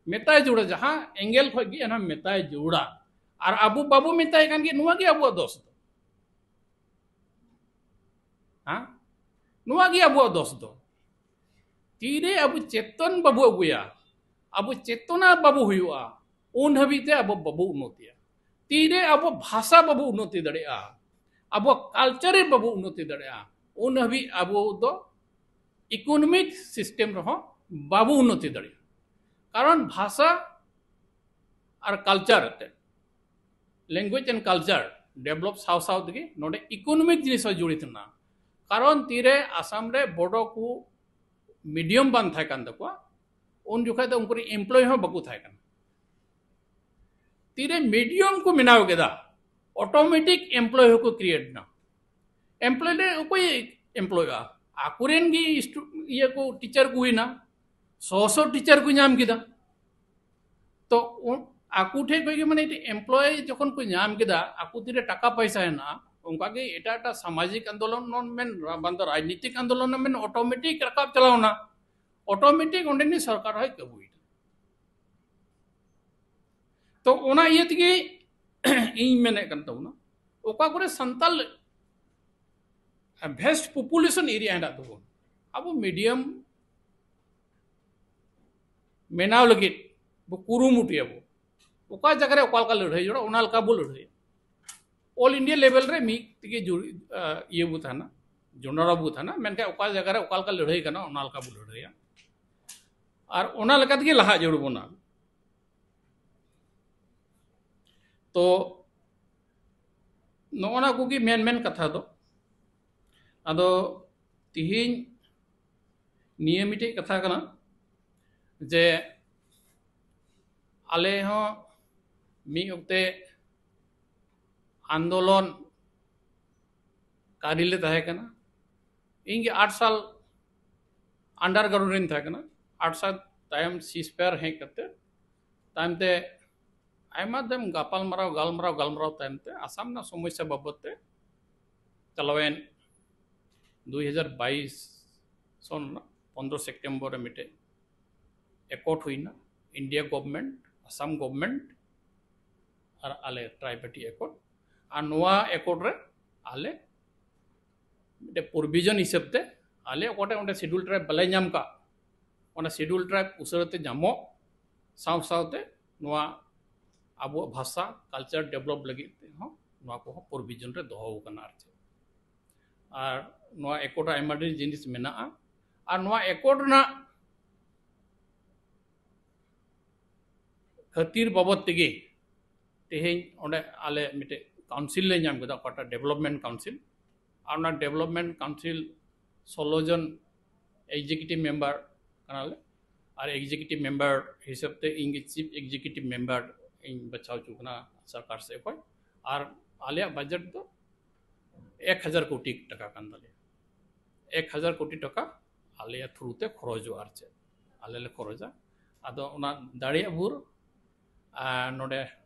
ᱢᱮᱛᱟᱭ ᱡᱟᱹᱨᱩᱲᱟ, ᱡᱟᱦᱟᱸ angle ᱠᱷᱚᱱ ᱜᱮ ᱚᱱᱟ ᱢᱮᱛᱟᱭ ᱡᱟᱹᱨᱩᱲᱟ᱾ ᱟᱨ ᱟᱵᱚ ᱵᱟᱵᱚ ᱢᱮᱛᱟᱭ ᱠᱟᱱ ᱜᱮ, ᱱᱚᱣᱟ ᱜᱮ ᱟᱵᱚᱣᱟᱜ ᱫᱚᱥ ᱫᱚ᱾ ᱦᱮᱸ, ᱱᱚᱣᱟ ᱜᱮ ᱟᱵᱚᱣᱟᱜ ᱫᱚᱥ ᱫᱚ᱾ ᱛᱤᱨᱮ ᱟᱵᱚ ᱪᱮᱛᱚᱱ ᱵᱟᱵᱚ ᱟᱹᱜᱩᱭᱟ, ᱟᱵᱚ ᱪᱮᱛᱚᱱᱟ ᱵᱟᱵᱚ ᱦᱩᱭᱩᱜᱼᱟ, ᱩᱱ ᱦᱟᱹᱵᱤᱡ ᱛᱮ ᱟᱵᱚ ᱵᱟᱵᱚ ᱩᱱᱱᱚᱛᱤᱭᱟ᱾ ᱛᱤᱨᱮ ᱟᱵᱚ ᱵᱷᱟᱥᱟ ᱵᱟᱵᱚ ᱩᱱᱱᱚᱛᱤ ᱫᱟᱲᱮᱭᱟᱜᱼᱟ, ᱟᱵᱚ culture ᱵᱟᱵᱚ ᱩᱱᱱᱚᱛᱤ ᱫᱟᱲᱮᱭᱟᱜᱼᱟ, ᱩᱱ ᱦᱟᱹᱵᱤᱡ ᱟᱵᱚ ᱫᱚ economic system ᱨᱮᱦᱚᱸ ᱵᱟᱵᱚ ᱩᱱᱱᱚᱛᱤ ᱫᱟᱲᱮᱭᱟᱜᱼᱟ᱾ ᱠᱟᱨᱚᱱ ᱵᱷᱟᱥᱟ ᱟᱨ culture ᱛᱮ, language and culture develop ᱥᱟᱶ ᱥᱟᱶ ᱛᱮᱜᱮ ᱱᱚᱰᱮ economic ᱡᱤᱱᱤᱥ ᱦᱚᱸ ᱡᱚᱲᱤᱛ ᱢᱮᱱᱟᱜᱼᱟ᱾ ᱠᱟᱨᱚᱱ ᱛᱤᱨᱮ ᱟᱥᱟᱢ ᱨᱮ ᱵᱚᱰᱚ ᱠᱚ medium ᱵᱟᱝ ᱛᱟᱦᱮᱸ ᱠᱟᱱ ᱛᱟᱠᱚᱣᱟ, ᱩᱱ ᱡᱚᱠᱷᱟᱡ ᱫᱚ ᱩᱱᱠᱩ ᱨᱮᱱ employee ᱦᱚᱸ ᱵᱟᱠᱚ ᱛᱟᱦᱮᱸ ᱠᱟᱱᱟ᱾ ᱛᱤᱨᱮ medium ᱠᱚ ᱵᱮᱱᱟᱣ ᱠᱮᱫᱟ, automatic employee ᱦᱚᱸᱠᱚ create ᱮᱱᱟ᱾ Employee ᱞᱮ ᱚᱠᱚᱭ employᱚᱜᱼᱟ? ᱟᱠᱚᱨᱮᱱ ᱜᱮ stu-, ᱤᱭᱟᱹ ᱠᱚ, teacher ᱠᱚ ᱦᱩᱭᱱᱟ, ᱥᱚ ᱥᱚ teacher ᱠᱚ ᱧᱟᱢ ᱠᱮᱫᱟ᱾ ᱛᱚ ᱩᱱ-, ᱟᱠᱚ ᱴᱷᱮᱱ ᱠᱷᱚᱱ ᱜᱮ ᱢᱟᱱᱮ ᱮᱢᱯᱞᱚᱭ ᱡᱚᱠᱷᱚᱱ ᱠᱚ ᱧᱟᱢ ᱠᱮᱫᱟ, ᱟᱠᱚ ᱛᱤᱨᱮ ᱴᱟᱠᱟ ᱯᱚᱭᱥᱟ ᱦᱮᱱᱟᱜᱼᱟ, ᱚᱱᱠᱟ ᱜᱮ ᱮᱴᱟᱜ ᱮᱴᱟᱜ ᱥᱟᱢᱟᱡᱤᱠ ᱟᱱᱫᱳᱞᱚᱱ ᱢᱮᱱ, ᱵᱟᱝ ᱫᱚ ᱨᱟᱡᱽᱱᱤᱛᱤᱠ ᱟᱱᱫᱳᱞᱚᱱ ᱢᱮᱱ, ᱚᱴᱳᱢᱮᱴᱤᱠ ᱨᱟᱠᱟᱵ ᱪᱟᱞᱟᱣᱱᱟ, ᱚᱴᱳᱢᱮᱴᱤᱠ ᱚᱸᱰᱮᱱᱤᱡ ᱥᱚᱨᱠᱟᱨ ᱦᱚᱸᱭ ᱠᱟᱹᱵᱩᱭᱮᱱᱟ᱾ ᱛᱚ ᱚᱱᱟ ᱤᱭᱟᱹ ᱛᱮᱜᱮ ᱤᱧ ᱢᱮᱱᱮᱫ ᱠᱟᱱ ᱛᱟᱵᱚᱱᱟ, ᱚᱠᱟ ᱠᱚᱨᱮ ᱥᱟᱱᱛᱟᱞ ᱵᱷᱮᱥᱴ ᱯᱚᱯᱩᱞᱮᱥᱚᱱ ᱮᱨᱤᱭᱟ ᱦᱮᱱᱟᱜ ᱛᱟᱵᱚᱱ, ᱟᱵᱚ ᱢᱤᱰᱤᱭᱟᱢ ᱵᱮᱱᱟᱣ ᱞᱟᱹᱜᱤᱫ ᱵᱚ ᱠᱩᱨᱩᱢᱩᱴᱩᱭᱟᱵᱚ᱾ ᱚᱠᱟ ᱡᱟᱭᱜᱟ ᱨᱮ ᱚᱠᱟ ᱞᱮᱠᱟ ᱞᱟᱹᱲᱦᱟᱹᱭ ᱡᱚᱲᱟ, ᱚᱱᱟ ᱞᱮᱠᱟ ᱵᱚ ᱞᱟᱹᱲᱦᱟᱹᱭᱟ᱾ ᱚᱞ ᱤᱱᱰᱤᱭᱟ ᱞᱮᱵᱮᱞ ᱨᱮ ᱢᱤᱫ ᱛᱮᱜᱮ ᱡᱩᱲ-, ᱟ, ᱤᱭᱟᱹ ᱵᱚ ᱛᱟᱦᱮᱱᱟ, ᱡᱚᱱᱰᱨᱟ ᱵᱚ ᱛᱟᱦᱮᱱᱟ, ᱢᱮᱱᱠᱷᱟᱱ ᱚᱠᱟ ᱡᱟᱭᱜᱟ ᱨᱮ ᱚᱠᱟ ᱞᱮᱠᱟ ᱞᱟᱹᱲᱦᱟᱹᱭ ᱠᱟᱱᱟ, ᱚᱱᱟ ᱞᱮᱠᱟ ᱵᱚ ᱞᱟᱹᱲᱦᱟᱹᱭᱟ᱾ ᱟᱨ ᱚᱱᱟ ᱞᱮᱠᱟ ᱛᱮᱜᱮ ᱞᱟᱦᱟ ᱡᱟᱹᱨᱩᱲ ᱵᱚᱱᱟ᱾ ᱛᱚ ᱱᱚᱜᱼᱚ ᱱᱟ ᱠᱚᱜᱮ ᱢᱮᱱ ᱢᱮᱱ ᱠᱟᱛᱷᱟ ᱫᱚ᱾ ᱟᱫᱚ ᱛᱤᱦᱤᱧ ᱱᱤᱭᱟᱹ ᱢᱤᱫᱴᱮᱡ ᱠᱟᱛᱷᱟ ᱠᱟᱱᱟ ᱡᱮ ᱟᱞᱮ ᱦᱚᱸ ᱢᱤᱫ ᱚᱠᱛᱮ ᱟᱱᱫᱳᱞᱚᱱ ᱠᱟᱹᱨᱤ ᱞᱮ ᱛᱟᱦᱮᱸ ᱠᱟᱱᱟ᱾ ᱤᱧ ᱜᱮ ᱟᱴ ᱥᱟᱞ ᱟᱱᱰᱟᱨᱜᱨᱟᱣᱩᱱᱰ ᱨᱤᱧ ᱛᱟᱦᱮᱸ ᱠᱟᱱᱟ᱾ ᱟᱴ ᱥᱟᱞ ᱛᱟᱭᱚᱢ ᱥᱤᱡᱽ ᱯᱷᱟᱭᱟᱨ ᱦᱮᱡ ᱠᱟᱛᱮ, ᱛᱟᱭᱚᱢ ᱛᱮ ᱟᱭᱢᱟ ᱫᱤᱱ ᱜᱟᱯᱟᱞ ᱢᱟᱨᱟᱣ, ᱜᱟᱞᱢᱟᱨᱟᱣ, ᱜᱟᱞᱢᱟᱨᱟᱣ ᱛᱟᱭᱚᱢ ᱛᱮ ᱟᱥᱟᱢ ᱨᱮᱱᱟᱜ ᱥᱚᱢᱚᱥᱥᱟ ᱵᱟᱵᱚᱫ ᱛᱮ ᱪᱟᱞᱟᱣᱮᱱ ᱫᱩᱭ ᱦᱟᱡᱟᱨ ᱵᱟᱭᱤᱥ ᱥᱚᱱ ᱨᱮᱱᱟᱜ ᱯᱚᱱᱨᱚ ᱥᱮᱯᱴᱮᱢᱵᱚᱨ ᱨᱮ ᱢᱤᱫᱴᱮᱡ ᱮᱠᱚᱨᱰ ᱦᱩᱭᱱᱟ, ᱤᱱᱰᱤᱭᱟ ᱜᱚᱵᱷᱢᱮᱱᱴ, ᱟᱥᱟᱢ ᱜᱚᱵᱷᱢᱮᱱᱴ ᱟᱨ ᱟᱞᱮ ᱴᱨᱟᱭᱵᱮᱴᱤ ᱮᱠᱚᱨᱰ᱾ ᱟᱨ ᱱᱚᱣᱟ ᱮᱠᱚᱨᱰ ᱨᱮ ᱟᱞᱮ ᱢᱤᱫᱴᱮᱡ ᱯᱨᱚᱵᱷᱤᱡᱚᱱ ᱦᱤᱥᱟᱹᱵ ᱛᱮ ᱟᱞᱮ ᱚᱠᱟᱴᱟᱜ ᱚᱸᱰᱮ ᱥᱤᱰᱩᱞ ᱴᱨᱟᱭᱤᱵᱽ ᱵᱟᱞᱮ ᱧᱟᱢ ᱠᱟᱜ, ᱚᱱᱟ ᱥᱤᱰᱩᱞ ᱴᱨᱟᱭᱤᱵᱽ ᱩᱥᱟᱹᱨᱟ ᱛᱮ ᱧᱟᱢᱚᱜ ᱥᱟᱶ ᱥᱟᱶᱛᱮ ᱱᱚᱣᱟ ᱟᱵᱚᱣᱟᱜ ᱵᱷᱟᱥᱟ, ᱠᱟᱞᱪᱟᱨ ᱰᱮᱵᱷᱞᱚᱯ ᱞᱟᱹᱜᱤᱫ ᱛᱮᱦᱚᱸ ᱱᱚᱣᱟ ᱠᱚᱦᱚᱸ ᱯᱨᱚᱵᱷᱤᱡᱚᱱ ᱨᱮ ᱫᱚᱦᱚ ᱟᱠᱟᱱᱟ ᱟᱨ ᱪᱮᱫ᱾ ᱟᱨ ᱱᱚᱣᱟ ᱮᱠᱚᱨᱰ ᱨᱮ ᱟᱭᱢᱟ ᱰᱷᱮᱨ ᱡᱤᱱᱤᱥ ᱢᱮᱱᱟᱜᱼᱟ᱾ ᱟᱨ ᱱᱚᱣᱟ ᱮᱠᱚᱨᱰ ᱨᱮᱱᱟᱜ ᱠᱷᱟᱹᱛᱤᱨ ᱵᱟᱵᱚᱫ ᱛᱮᱜᱮ ᱛᱮᱦᱮᱧ ᱚᱸᱰᱮ ᱟᱞᱮ ᱢᱤᱫᱴᱮᱡ ᱠᱟᱣᱩᱱᱥᱤᱞ ᱞᱮ ᱧᱟᱢ ᱠᱮᱫᱟ, ᱚᱠᱟᱴᱟᱜ ᱰᱮᱵᱷᱞᱚᱯᱢᱮᱱᱴ ᱠᱟᱣᱩᱱᱥᱤᱞ᱾ ᱟᱨ ᱚᱱᱟ ᱰᱮᱵᱷᱞᱚᱯᱢᱮᱱᱴ ᱠᱟᱣᱩᱱᱥᱤᱞ ᱥᱳᱞᱳ ᱡᱚᱱ ᱮᱠᱡᱤᱠᱤᱭᱩᱴᱤᱵᱷ ᱢᱮᱢᱵᱟᱨ ᱠᱟᱱᱟᱞᱮ᱾ ᱟᱨ ᱮᱠᱡᱤᱠᱤᱭᱩᱴᱤᱵᱷ ᱢᱮᱢᱵᱟᱨ ᱦᱤᱥᱟᱹᱵ ᱛᱮ ᱤᱧ ᱜᱮ ᱪᱤᱯ ᱮᱠᱡᱤᱠᱤᱭᱩᱴᱤᱵᱷ ᱢᱮᱢᱵᱟᱨ ᱤᱧ ᱵᱟᱪᱷᱟᱣ ᱦᱚᱪᱚ ᱠᱟᱱᱟ ᱥᱚᱨᱠᱟᱨ ᱥᱮᱫ ᱠᱷᱚᱱ᱾ ᱟᱨ ᱟᱞᱮᱭᱟᱜ ᱵᱟᱡᱮᱴ ᱫᱚ ᱮᱠ ᱦᱟᱡᱟᱨ ᱠᱳᱴᱤ ᱴᱟᱠᱟ ᱠᱟᱱ ᱛᱟᱞᱮᱭᱟ᱾ ᱮᱠ ᱦᱟᱡᱟᱨ ᱠᱳᱴᱤ ᱴᱟᱠᱟ ᱟᱞᱮᱭᱟᱜ ᱛᱷᱨᱩ ᱛᱮ ᱠᱷᱚᱨᱚᱪᱚᱜᱼᱟ, ᱟᱨ ᱪᱮᱫ ᱟᱞᱮ ᱞᱮ ᱠᱷᱚᱨᱚᱪᱟ᱾ ᱟᱫᱚ ᱚᱱᱟ ᱫᱟᱲᱮᱭᱟᱜ ᱵᱷᱳᱨ ᱟᱨ ᱱᱚᱰᱮ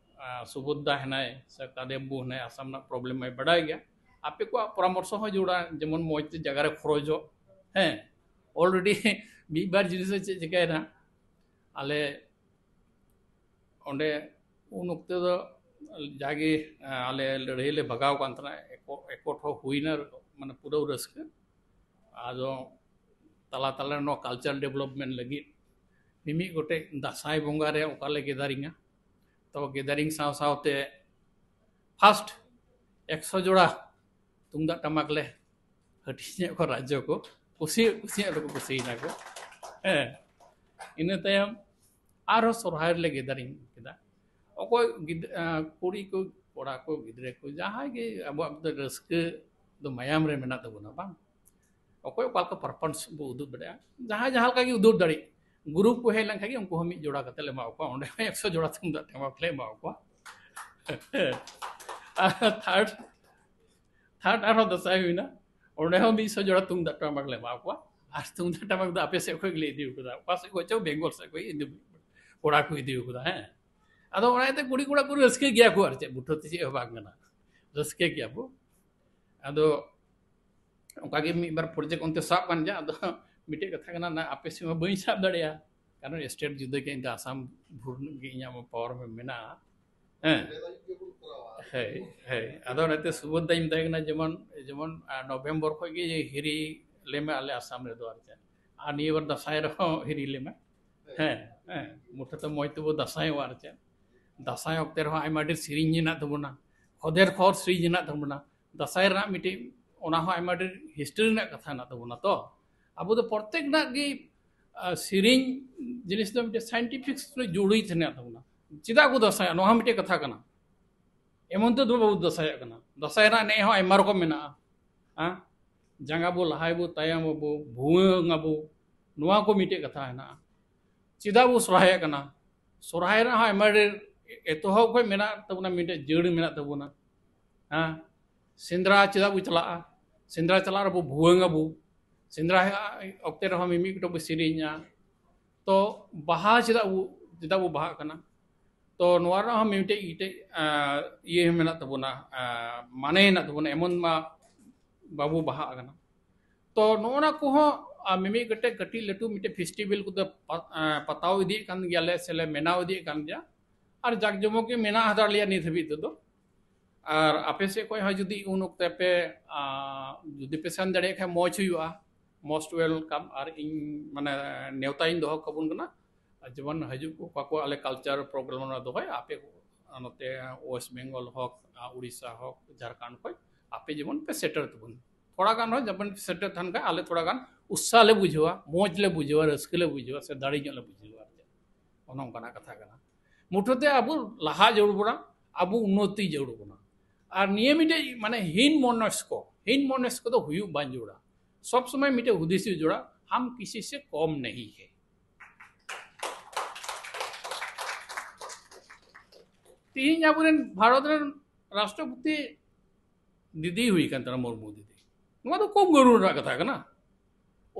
ᱟᱨ ᱥᱩᱵᱳᱫᱷ ᱫᱟ ᱦᱮᱱᱟᱭ ᱥᱮ ᱠᱟᱫᱮ ᱵᱟᱹᱵᱩ ᱦᱮᱱᱟᱭ, ᱟᱥᱟᱢ ᱨᱮᱱᱟᱜ ᱯᱨᱚᱵᱞᱮᱢ ᱢᱟᱭ ᱵᱟᱰᱟᱭ ᱜᱮᱭᱟ᱾ ᱟᱯᱮ ᱠᱚᱣᱟᱜ ᱯᱚᱨᱟᱢᱚᱨᱥᱚ ᱦᱚᱸ ᱡᱚᱲᱟ, ᱡᱮᱢᱚᱱ ᱢᱚᱡᱽ ᱛᱮ ᱡᱟᱭᱜᱟ ᱨᱮ ᱠᱷᱚᱨᱚᱪᱚᱜ᱾ ᱦᱮᱸ, ᱚᱞᱨᱮᱰᱤ ᱢᱤᱫ ᱵᱟᱨ ᱡᱤᱱᱤᱥ ᱨᱮ ᱪᱮᱫ ᱪᱤᱠᱟᱹᱭᱮᱱᱟ, ᱟᱞᱮ ᱚᱸᱰᱮ ᱩᱱ ᱚᱠᱛᱮ ᱫᱚ ᱡᱟᱜᱮ ᱟᱞᱮ ᱞᱟᱹᱲᱦᱟᱹᱭ ᱞᱮ ᱵᱷᱟᱜᱟᱣ ᱠᱟᱱ ᱛᱟᱦᱮᱱᱟ, ᱮᱠᱚ- ᱮᱠᱚᱴ ᱦᱚᱸ ᱦᱩᱭᱱᱟ, ᱢᱟᱱᱮ ᱯᱩᱨᱟᱹ ᱨᱟᱹᱥᱠᱟᱹ᱾ ᱟᱫᱚ ᱛᱟᱞᱟ ᱛᱟᱞᱟ ᱨᱮ ᱱᱚᱣᱟ ᱠᱟᱞᱪᱟᱨ ᱰᱮᱵᱷᱞᱚᱯᱢᱮᱱᱴ ᱞᱟᱹᱜᱤᱫ ᱢᱤᱢᱤᱫ ᱜᱚᱴᱮᱡ ᱫᱟᱸᱥᱟᱭ ᱵᱚᱸᱜᱟ ᱨᱮ ᱚᱠᱟ ᱞᱮ ᱜᱮᱫᱟᱨᱤᱝᱟ, ᱛᱚ ᱜᱮᱫᱟᱨᱤᱝ ᱥᱟᱶ ᱥᱟᱶᱛᱮ ᱯᱷᱟᱥᱴ ᱮᱠᱥᱚ ᱡᱚᱲᱟ ᱛᱩᱢᱫᱟᱜ ᱴᱟᱢᱟᱠ ᱞᱮ ᱦᱟᱹᱴᱤᱧᱮᱫ ᱠᱚ ᱨᱟᱡᱽᱡᱚ ᱠᱚ, ᱠᱩᱥᱤ ᱠᱩᱥᱤᱭᱟᱜ ᱨᱮᱠᱚ ᱠᱩᱥᱤᱭᱮᱱᱟ ᱠᱚ᱾ ᱦᱮᱸ, ᱤᱱᱟᱹ ᱛᱟᱭᱚᱢ ᱟᱨᱦᱚᱸ ᱥᱚᱨᱦᱟᱭ ᱨᱮᱞᱮ ᱜᱮᱫᱟᱨᱤᱝ ᱠᱮᱫᱟ᱾ ᱚᱠᱚᱭ ᱜᱤᱫ- ᱟᱸ, ᱠᱩᱲᱤ ᱠᱚ, ᱠᱚᱲᱟ ᱠᱚ, ᱜᱤᱫᱽᱨᱟᱹ ᱠᱚ, ᱡᱟᱦᱟᱸᱭ ᱜᱮ ᱟᱵᱚᱣᱟᱜ ᱫᱚ ᱨᱟᱹᱥᱠᱟᱹ ᱫᱚ ᱢᱟᱭᱟᱢ ᱨᱮ ᱢᱮᱱᱟᱜ ᱛᱟᱵᱚᱱᱟ, ᱵᱟᱝ? ᱚᱠᱚᱭ ᱚᱠᱟ ᱞᱮᱠᱟ ᱯᱟᱨᱯᱷᱚᱨᱢᱮᱱᱥ ᱵᱚ ᱩᱫᱩᱜ ᱫᱟᱲᱮᱭᱟᱜᱼᱟ, ᱡᱟᱦᱟᱸᱭ ᱡᱟᱦᱟᱸ ᱞᱮᱠᱟ ᱜᱮ ᱩᱫᱩᱜ ᱫᱟᱲᱮᱜ, ᱜᱨᱩᱯ ᱠᱚ ᱦᱮᱡ ᱞᱮᱱᱠᱷᱟᱱ ᱜᱮ ᱩᱱᱠᱩ ᱦᱚᱸ ᱢᱤᱫ ᱡᱚᱲᱟ ᱠᱟᱛᱮ ᱞᱮ ᱮᱢᱟ ᱠᱚᱣᱟ, ᱚᱸᱰᱮ ᱦᱚᱸ ᱮᱠᱥᱚ ᱡᱚᱲᱟ ᱛᱩᱢᱫᱟᱜ ᱴᱟᱢᱟᱠ ᱞᱮ ᱮᱢᱟ ᱠᱚᱣᱟ᱾ ᱟᱨ ᱛᱷᱟᱨᱰ ᱛᱷᱟᱨᱰ ᱟᱨᱦᱚᱸ ᱫᱟᱸᱥᱟᱭ ᱦᱩᱭᱱᱟ, ᱚᱸᱰᱮ ᱦᱚᱸ ᱢᱤᱫ ᱥᱚ ᱡᱚᱲᱟ ᱛᱩᱢᱫᱟᱜ ᱴᱟᱢᱟᱠ ᱞᱮ ᱮᱢᱟ ᱠᱚᱣᱟ᱾ ᱟᱨ ᱛᱩᱢᱫᱟᱜ ᱴᱟᱢᱟᱠ ᱫᱚ ᱟᱯᱮ ᱥᱮᱫ ᱠᱷᱚᱱ ᱜᱮᱞᱮ ᱤᱫᱤ ᱠᱟᱫᱟ, ᱚᱠᱟ ᱥᱮᱫ ᱠᱷᱚᱱ ᱪᱚ, ᱵᱮᱝᱜᱚᱞ ᱥᱮᱫ ᱠᱷᱚᱱ ᱤᱫᱤ, ᱠᱚᱲᱟ ᱠᱚ ᱤᱫᱤ ᱠᱟᱫᱟ᱾ ᱦᱮᱸ, ᱟᱫᱚ ᱚᱱᱟ ᱤᱭᱟᱹᱛᱮ ᱠᱩᱲᱤ ᱠᱚᱲᱟ ᱠᱚ ᱨᱟᱹᱥᱠᱟᱹ ᱜᱮᱭᱟ ᱠᱚ, ᱟᱨ ᱪᱮᱫ, ᱵᱩᱴᱷᱟᱹ ᱛᱮ ᱪᱮᱫ ᱦᱚᱸ ᱵᱟᱝ ᱠᱟᱱᱟ, ᱨᱟᱹᱥᱠᱟᱹ ᱜᱮᱭᱟ ᱵᱚ᱾ ᱟᱫᱚ ᱚᱱᱠᱟ ᱜᱮ ᱢᱤᱫ ᱵᱟᱨ ᱯᱨᱚᱡᱮᱠᱴ ᱚᱱᱛᱮ ᱥᱟᱵ ᱠᱟᱱ ᱜᱮᱭᱟ᱾ ᱟᱫᱚ ᱢᱤᱫᱴᱮᱡ ᱠᱟᱛᱷᱟ ᱠᱟᱱᱟ, ᱱᱟ ᱟᱯᱮ ᱥᱮᱫ ᱢᱟ ᱵᱟᱹᱧ ᱥᱟᱵ ᱫᱟᱲᱮᱭᱟᱜᱼᱟ, ᱠᱟᱨᱚᱱ ᱥᱴᱮᱴ ᱡᱩᱫᱟᱹ ᱜᱮᱭᱟ, ᱤᱧ ᱫᱚ ᱟᱥᱟᱢ ᱵᱷᱩᱨ ᱜᱮ ᱤᱧᱟᱹᱜ ᱢᱟ ᱯᱟᱣᱟᱨ ᱢᱮᱱᱟᱜᱼᱟ᱾ ᱦᱮᱸ, ᱦᱮᱸ, ᱦᱮᱸ᱾ ᱟᱫᱚ ᱚᱱᱟᱛᱮ ᱥᱩᱵᱳᱫᱷ ᱫᱟᱧ ᱢᱮᱛᱟᱭ ᱠᱟᱱᱟ, ᱡᱮᱢᱚᱱ, ᱡᱮᱢᱚᱱ, ᱟᱨ ᱱᱚᱵᱷᱮᱢᱵᱚᱨ ᱠᱷᱚᱱ ᱜᱮ ᱦᱤᱨᱤ ᱞᱮᱢᱮ ᱟᱞᱮ ᱟᱥᱟᱢ ᱨᱮᱫᱚ, ᱟᱨ ᱪᱮᱫ᱾ ᱟᱨ ᱱᱤᱭᱟᱹ ᱵᱟᱨ ᱫᱟᱸᱥᱟᱭ ᱨᱮᱦᱚᱸ ᱦᱤᱨᱤ ᱞᱮᱢᱮ᱾ ᱦᱮᱸ, ᱦᱮᱸ, ᱢᱩᱴᱷᱟᱹ ᱛᱮ ᱢᱚᱡᱽ ᱛᱮᱵᱚ ᱫᱟᱸᱥᱟᱭᱚᱜᱼᱟ, ᱟᱨ ᱪᱮᱫ᱾ ᱫᱟᱸᱥᱟᱭ ᱚᱠᱛᱮ ᱨᱮᱦᱚᱸ ᱟᱭᱢᱟ ᱰᱷᱮᱨ ᱥᱮᱨᱮᱧ ᱢᱮᱱᱟᱜ ᱛᱟᱵᱚᱱᱟ, ᱠᱷᱚᱫᱮᱨ ᱠᱷᱚᱨ ᱥᱮᱨᱮᱧ ᱢᱮᱱᱟᱜ ᱛᱟᱵᱚᱱᱟ, ᱫᱟᱸᱥᱟᱭ ᱨᱮᱱᱟᱜ ᱢᱤᱫᱴᱤᱡ, ᱚᱱᱟ ᱦᱚᱸ ᱟᱭᱢᱟ ᱰᱷᱮᱨ ᱦᱤᱥᱴᱨᱤ ᱨᱮᱱᱟᱜ ᱠᱟᱛᱷᱟ ᱢᱮᱱᱟᱜ ᱛᱟᱵᱚᱱᱟ᱾ ᱛᱚ ᱟᱵᱚ ᱫᱚ ᱯᱨᱚᱛᱮᱠ ᱨᱮᱱᱟᱜ ᱜᱮ, ᱟᱨ ᱥᱮᱨᱮᱧ ᱡᱤᱱᱤᱥ ᱫᱚ ᱢᱤᱫᱴᱮᱡ ᱥᱟᱭᱮᱱᱴᱤᱯᱷᱤᱠ ᱨᱮ ᱡᱩᱲᱤ ᱛᱟᱦᱮᱱ ᱛᱟᱵᱚᱱᱟ᱾ ᱪᱮᱫᱟᱜ ᱠᱚ ᱫᱟᱸᱥᱟᱭᱟ, ᱱᱚᱣᱟ ᱦᱚᱸ ᱢᱤᱫᱴᱮᱡ ᱠᱟᱛᱷᱟ ᱠᱟᱱᱟ᱾ ᱮᱢᱚᱱ ᱛᱮᱫᱚ ᱵᱟᱵᱚ ᱫᱟᱸᱥᱟᱭᱚᱜ ᱠᱟᱱᱟ᱾ ᱫᱟᱸᱥᱟᱭ ᱨᱮᱱᱟᱜ ᱮᱱᱮᱡ ᱦᱚᱸ ᱟᱭᱢᱟ ᱨᱚᱠᱚᱢ ᱢᱮᱱᱟᱜᱼᱟ᱾ ᱦᱮᱸ, ᱡᱟᱸᱜᱟ ᱵᱚ ᱞᱟᱦᱟᱭ ᱵᱚ, ᱛᱟᱭᱚᱢ ᱟᱵᱚ, ᱵᱷᱩᱣᱟᱹᱝ ᱟᱵᱚ, ᱱᱚᱣᱟ ᱠᱚ ᱢᱤᱫᱴᱮᱡ ᱠᱟᱛᱷᱟ ᱦᱮᱱᱟᱜᱼᱟ᱾ ᱪᱮᱫᱟᱜ ᱵᱚ ᱥᱚᱨᱦᱟᱭᱚᱜ ᱠᱟᱱᱟ? ᱥᱚᱨᱦᱟᱭ ᱨᱮᱱᱟᱜ ᱦᱚᱸ ᱟᱭᱢᱟ ᱰᱷᱮᱨ ᱮᱛᱚᱦᱚᱵ ᱠᱷᱚᱱ ᱢᱮᱱᱟᱜ ᱛᱟᱵᱚᱱᱟ, ᱢᱤᱫᱴᱮᱡ ᱡᱟᱹᱲ ᱢᱮᱱᱟᱜ ᱛᱟᱵᱚᱱᱟ᱾ ᱦᱮᱸ, ᱥᱮᱸᱫᱽᱨᱟ ᱪᱮᱫᱟᱜ ᱵᱚ ᱪᱟᱞᱟᱜᱼᱟ? ᱥᱮᱸᱫᱽᱨᱟ ᱪᱟᱞᱟᱜ ᱨᱮᱵᱚ ᱵᱷᱩᱣᱟᱹᱝ ᱟᱵᱚ, ᱥᱮᱸᱫᱽᱨᱟ ᱚᱠᱛᱮ ᱨᱮᱦᱚᱸ ᱢᱤᱢᱤᱫ ᱜᱚᱴᱮᱡ ᱵᱚ ᱥᱮᱨᱮᱧᱟ᱾ ᱛᱚ ᱵᱟᱦᱟ ᱪᱮᱫᱟᱜ ᱵᱚ, ᱪᱮᱫᱟᱜ ᱵᱚ ᱵᱟᱦᱟᱜ ᱠᱟᱱᱟ? ᱛᱚ ᱱᱚᱣᱟ ᱨᱮᱱᱟᱜ ᱦᱚᱸ ᱢᱤᱫᱴᱮᱡ ᱤᱭᱟᱹ ᱢᱮᱱᱟᱜ ᱛᱟᱵᱚᱱᱟ, ᱢᱟᱱᱮ ᱦᱮᱱᱟᱜ ᱛᱟᱵᱚᱱᱟ, ᱮᱢᱚᱱ ᱢᱟ ᱵᱟᱵᱚ ᱵᱟᱦᱟᱜ ᱠᱟᱱᱟ᱾ ᱛᱚ ᱱᱚᱜᱼᱚ ᱱᱟ ᱠᱚᱦᱚᱸ ᱢᱤᱢᱤᱫ ᱠᱟᱹᱴᱤᱡ ᱠᱟᱹᱴᱤᱡ ᱞᱟᱹᱴᱩ ᱢᱤᱫᱴᱮᱡ ᱯᱷᱮᱥᱴᱤᱵᱮᱞ ᱠᱚᱫᱚ ᱯᱟᱛᱟᱣ ᱤᱫᱤᱭᱮᱫ ᱠᱟᱱ ᱜᱮᱭᱟᱞᱮ ᱥᱮᱞᱮ ᱢᱮᱱᱟᱣ ᱤᱫᱤᱭᱮᱫ ᱠᱟᱱ ᱜᱮᱭᱟ᱾ ᱟᱨ ᱡᱟᱠ ᱡᱚᱢᱚᱠ ᱜᱮ ᱢᱮᱱᱟᱜ ᱦᱟᱛᱟᱲ ᱞᱮᱭᱟ ᱱᱤᱛ ᱦᱟᱹᱵᱤᱡ ᱛᱮᱫᱚ᱾ ᱟᱨ ᱟᱯᱮ ᱥᱮᱫ ᱠᱷᱚᱱ ᱦᱚᱸ ᱡᱩᱫᱤ ᱩᱱ ᱚᱠᱛᱮ ᱯᱮ ᱡᱩᱫᱤ ᱯᱮ ᱥᱮᱱ ᱫᱟᱲᱮᱭᱟᱜ ᱠᱷᱟᱱ ᱢᱚᱡᱽ ᱦᱩᱭᱩᱜᱼᱟ᱾ Most welcome. ᱟᱨ ᱤᱧ ᱢᱟᱱᱮ ᱱᱮᱣᱛᱟᱧ ᱫᱚᱦᱚ ᱠᱟᱵᱚᱱ ᱠᱟᱱᱟ᱾ ᱟᱨ ᱡᱮᱢᱚᱱ ᱦᱤᱡᱩᱜ ᱠᱚ ᱚᱠᱟ ᱠᱚ ᱟᱞᱮ ᱠᱟᱞᱪᱟᱨ ᱯᱨᱳᱜᱨᱟᱢ ᱞᱮ ᱫᱚᱦᱚᱭᱟ, ᱟᱯᱮ ᱱᱚᱛᱮ ᱳᱭᱮᱥᱴ ᱵᱮᱝᱜᱚᱞ ᱦᱳᱠ, ᱩᱲᱤᱥᱥᱟ ᱦᱳᱠ, ᱡᱷᱟᱲᱠᱷᱚᱸᱰ ᱠᱷᱚᱱ ᱟᱯᱮ ᱡᱮᱢᱚᱱ ᱯᱮ ᱥᱮᱴᱮᱨ ᱛᱟᱵᱚᱱ᱾ ᱛᱷᱚᱲᱟ ᱜᱟᱱ ᱦᱚᱸ ᱡᱮᱢᱚᱱ ᱯᱮ ᱥᱮᱴᱮᱨ ᱛᱟᱦᱮᱱ ᱠᱷᱟᱱ ᱟᱞᱮ ᱛᱷᱚᱲᱟ ᱜᱟᱱ ᱩᱛᱥᱟᱦ ᱞᱮ ᱵᱩᱡᱷᱟᱹᱣᱟ, ᱢᱚᱡᱽ ᱞᱮ ᱵᱩᱡᱷᱟᱹᱣᱟ, ᱨᱟᱹᱥᱠᱟᱹ ᱞᱮ ᱵᱩᱡᱷᱟᱹᱣᱟ, ᱥᱮ ᱫᱟᱲᱮ ᱧᱚᱜ ᱞᱮ ᱵᱩᱡᱷᱟᱹᱣᱟ᱾ ᱟᱨ ᱪᱮᱫ, ᱚᱱᱮ ᱚᱱᱠᱟᱱᱟᱜ ᱠᱟᱛᱷᱟ ᱠᱟᱱᱟ᱾ ᱢᱩᱴᱷᱟᱹᱛᱮ ᱟᱵᱚ ᱞᱟᱦᱟ ᱡᱟᱹᱨᱩᱲ ᱵᱚᱱᱟ, ᱟᱵᱚ ᱩᱱᱱᱚᱛᱤ ᱡᱟᱹᱨᱩᱲ ᱵᱚᱱᱟ᱾ ᱟᱨ ᱱᱤᱭᱟᱹ ᱢᱤᱫᱴᱮᱡ ᱢᱟᱱᱮ ᱦᱤᱱ ᱢᱚᱱᱚᱥᱠᱚ, ᱦᱤᱱ ᱢᱚᱱᱚᱥᱠᱚ ᱫᱚ ᱦᱩᱭᱩᱜ ᱵᱟᱝ ᱡᱟᱹᱨᱩᱲᱟ᱾ ᱥᱚᱵ ᱥᱚᱢᱚᱭ ᱢᱤᱫᱴᱮᱡ ᱦᱩᱫᱤᱥ ᱦᱩᱭᱩᱜ ᱡᱟᱹᱨᱩᱲᱟ, ᱦᱟᱢ ᱠᱤᱥᱤ ᱥᱮ ᱠᱚᱢ ᱱᱟᱦᱤ ᱦᱮ᱾ ᱛᱤᱦᱤᱧ ᱟᱵᱚᱨᱮᱱ ᱵᱷᱟᱨᱚᱛ ᱨᱮᱱ ᱨᱟᱥᱴᱨᱚᱯᱚᱛᱤ ᱫᱤᱫᱤ ᱦᱩᱭ ᱠᱟᱱ ᱛᱟᱵᱚᱱᱟ, ᱢᱩᱨᱢᱩ ᱫᱤᱫᱤ᱾ ᱱᱚᱣᱟ ᱫᱚ ᱠᱚᱢ ᱜᱟᱹᱨᱩᱲ ᱨᱮᱱᱟᱜ ᱠᱟᱛᱷᱟ ᱠᱟᱱᱟ᱾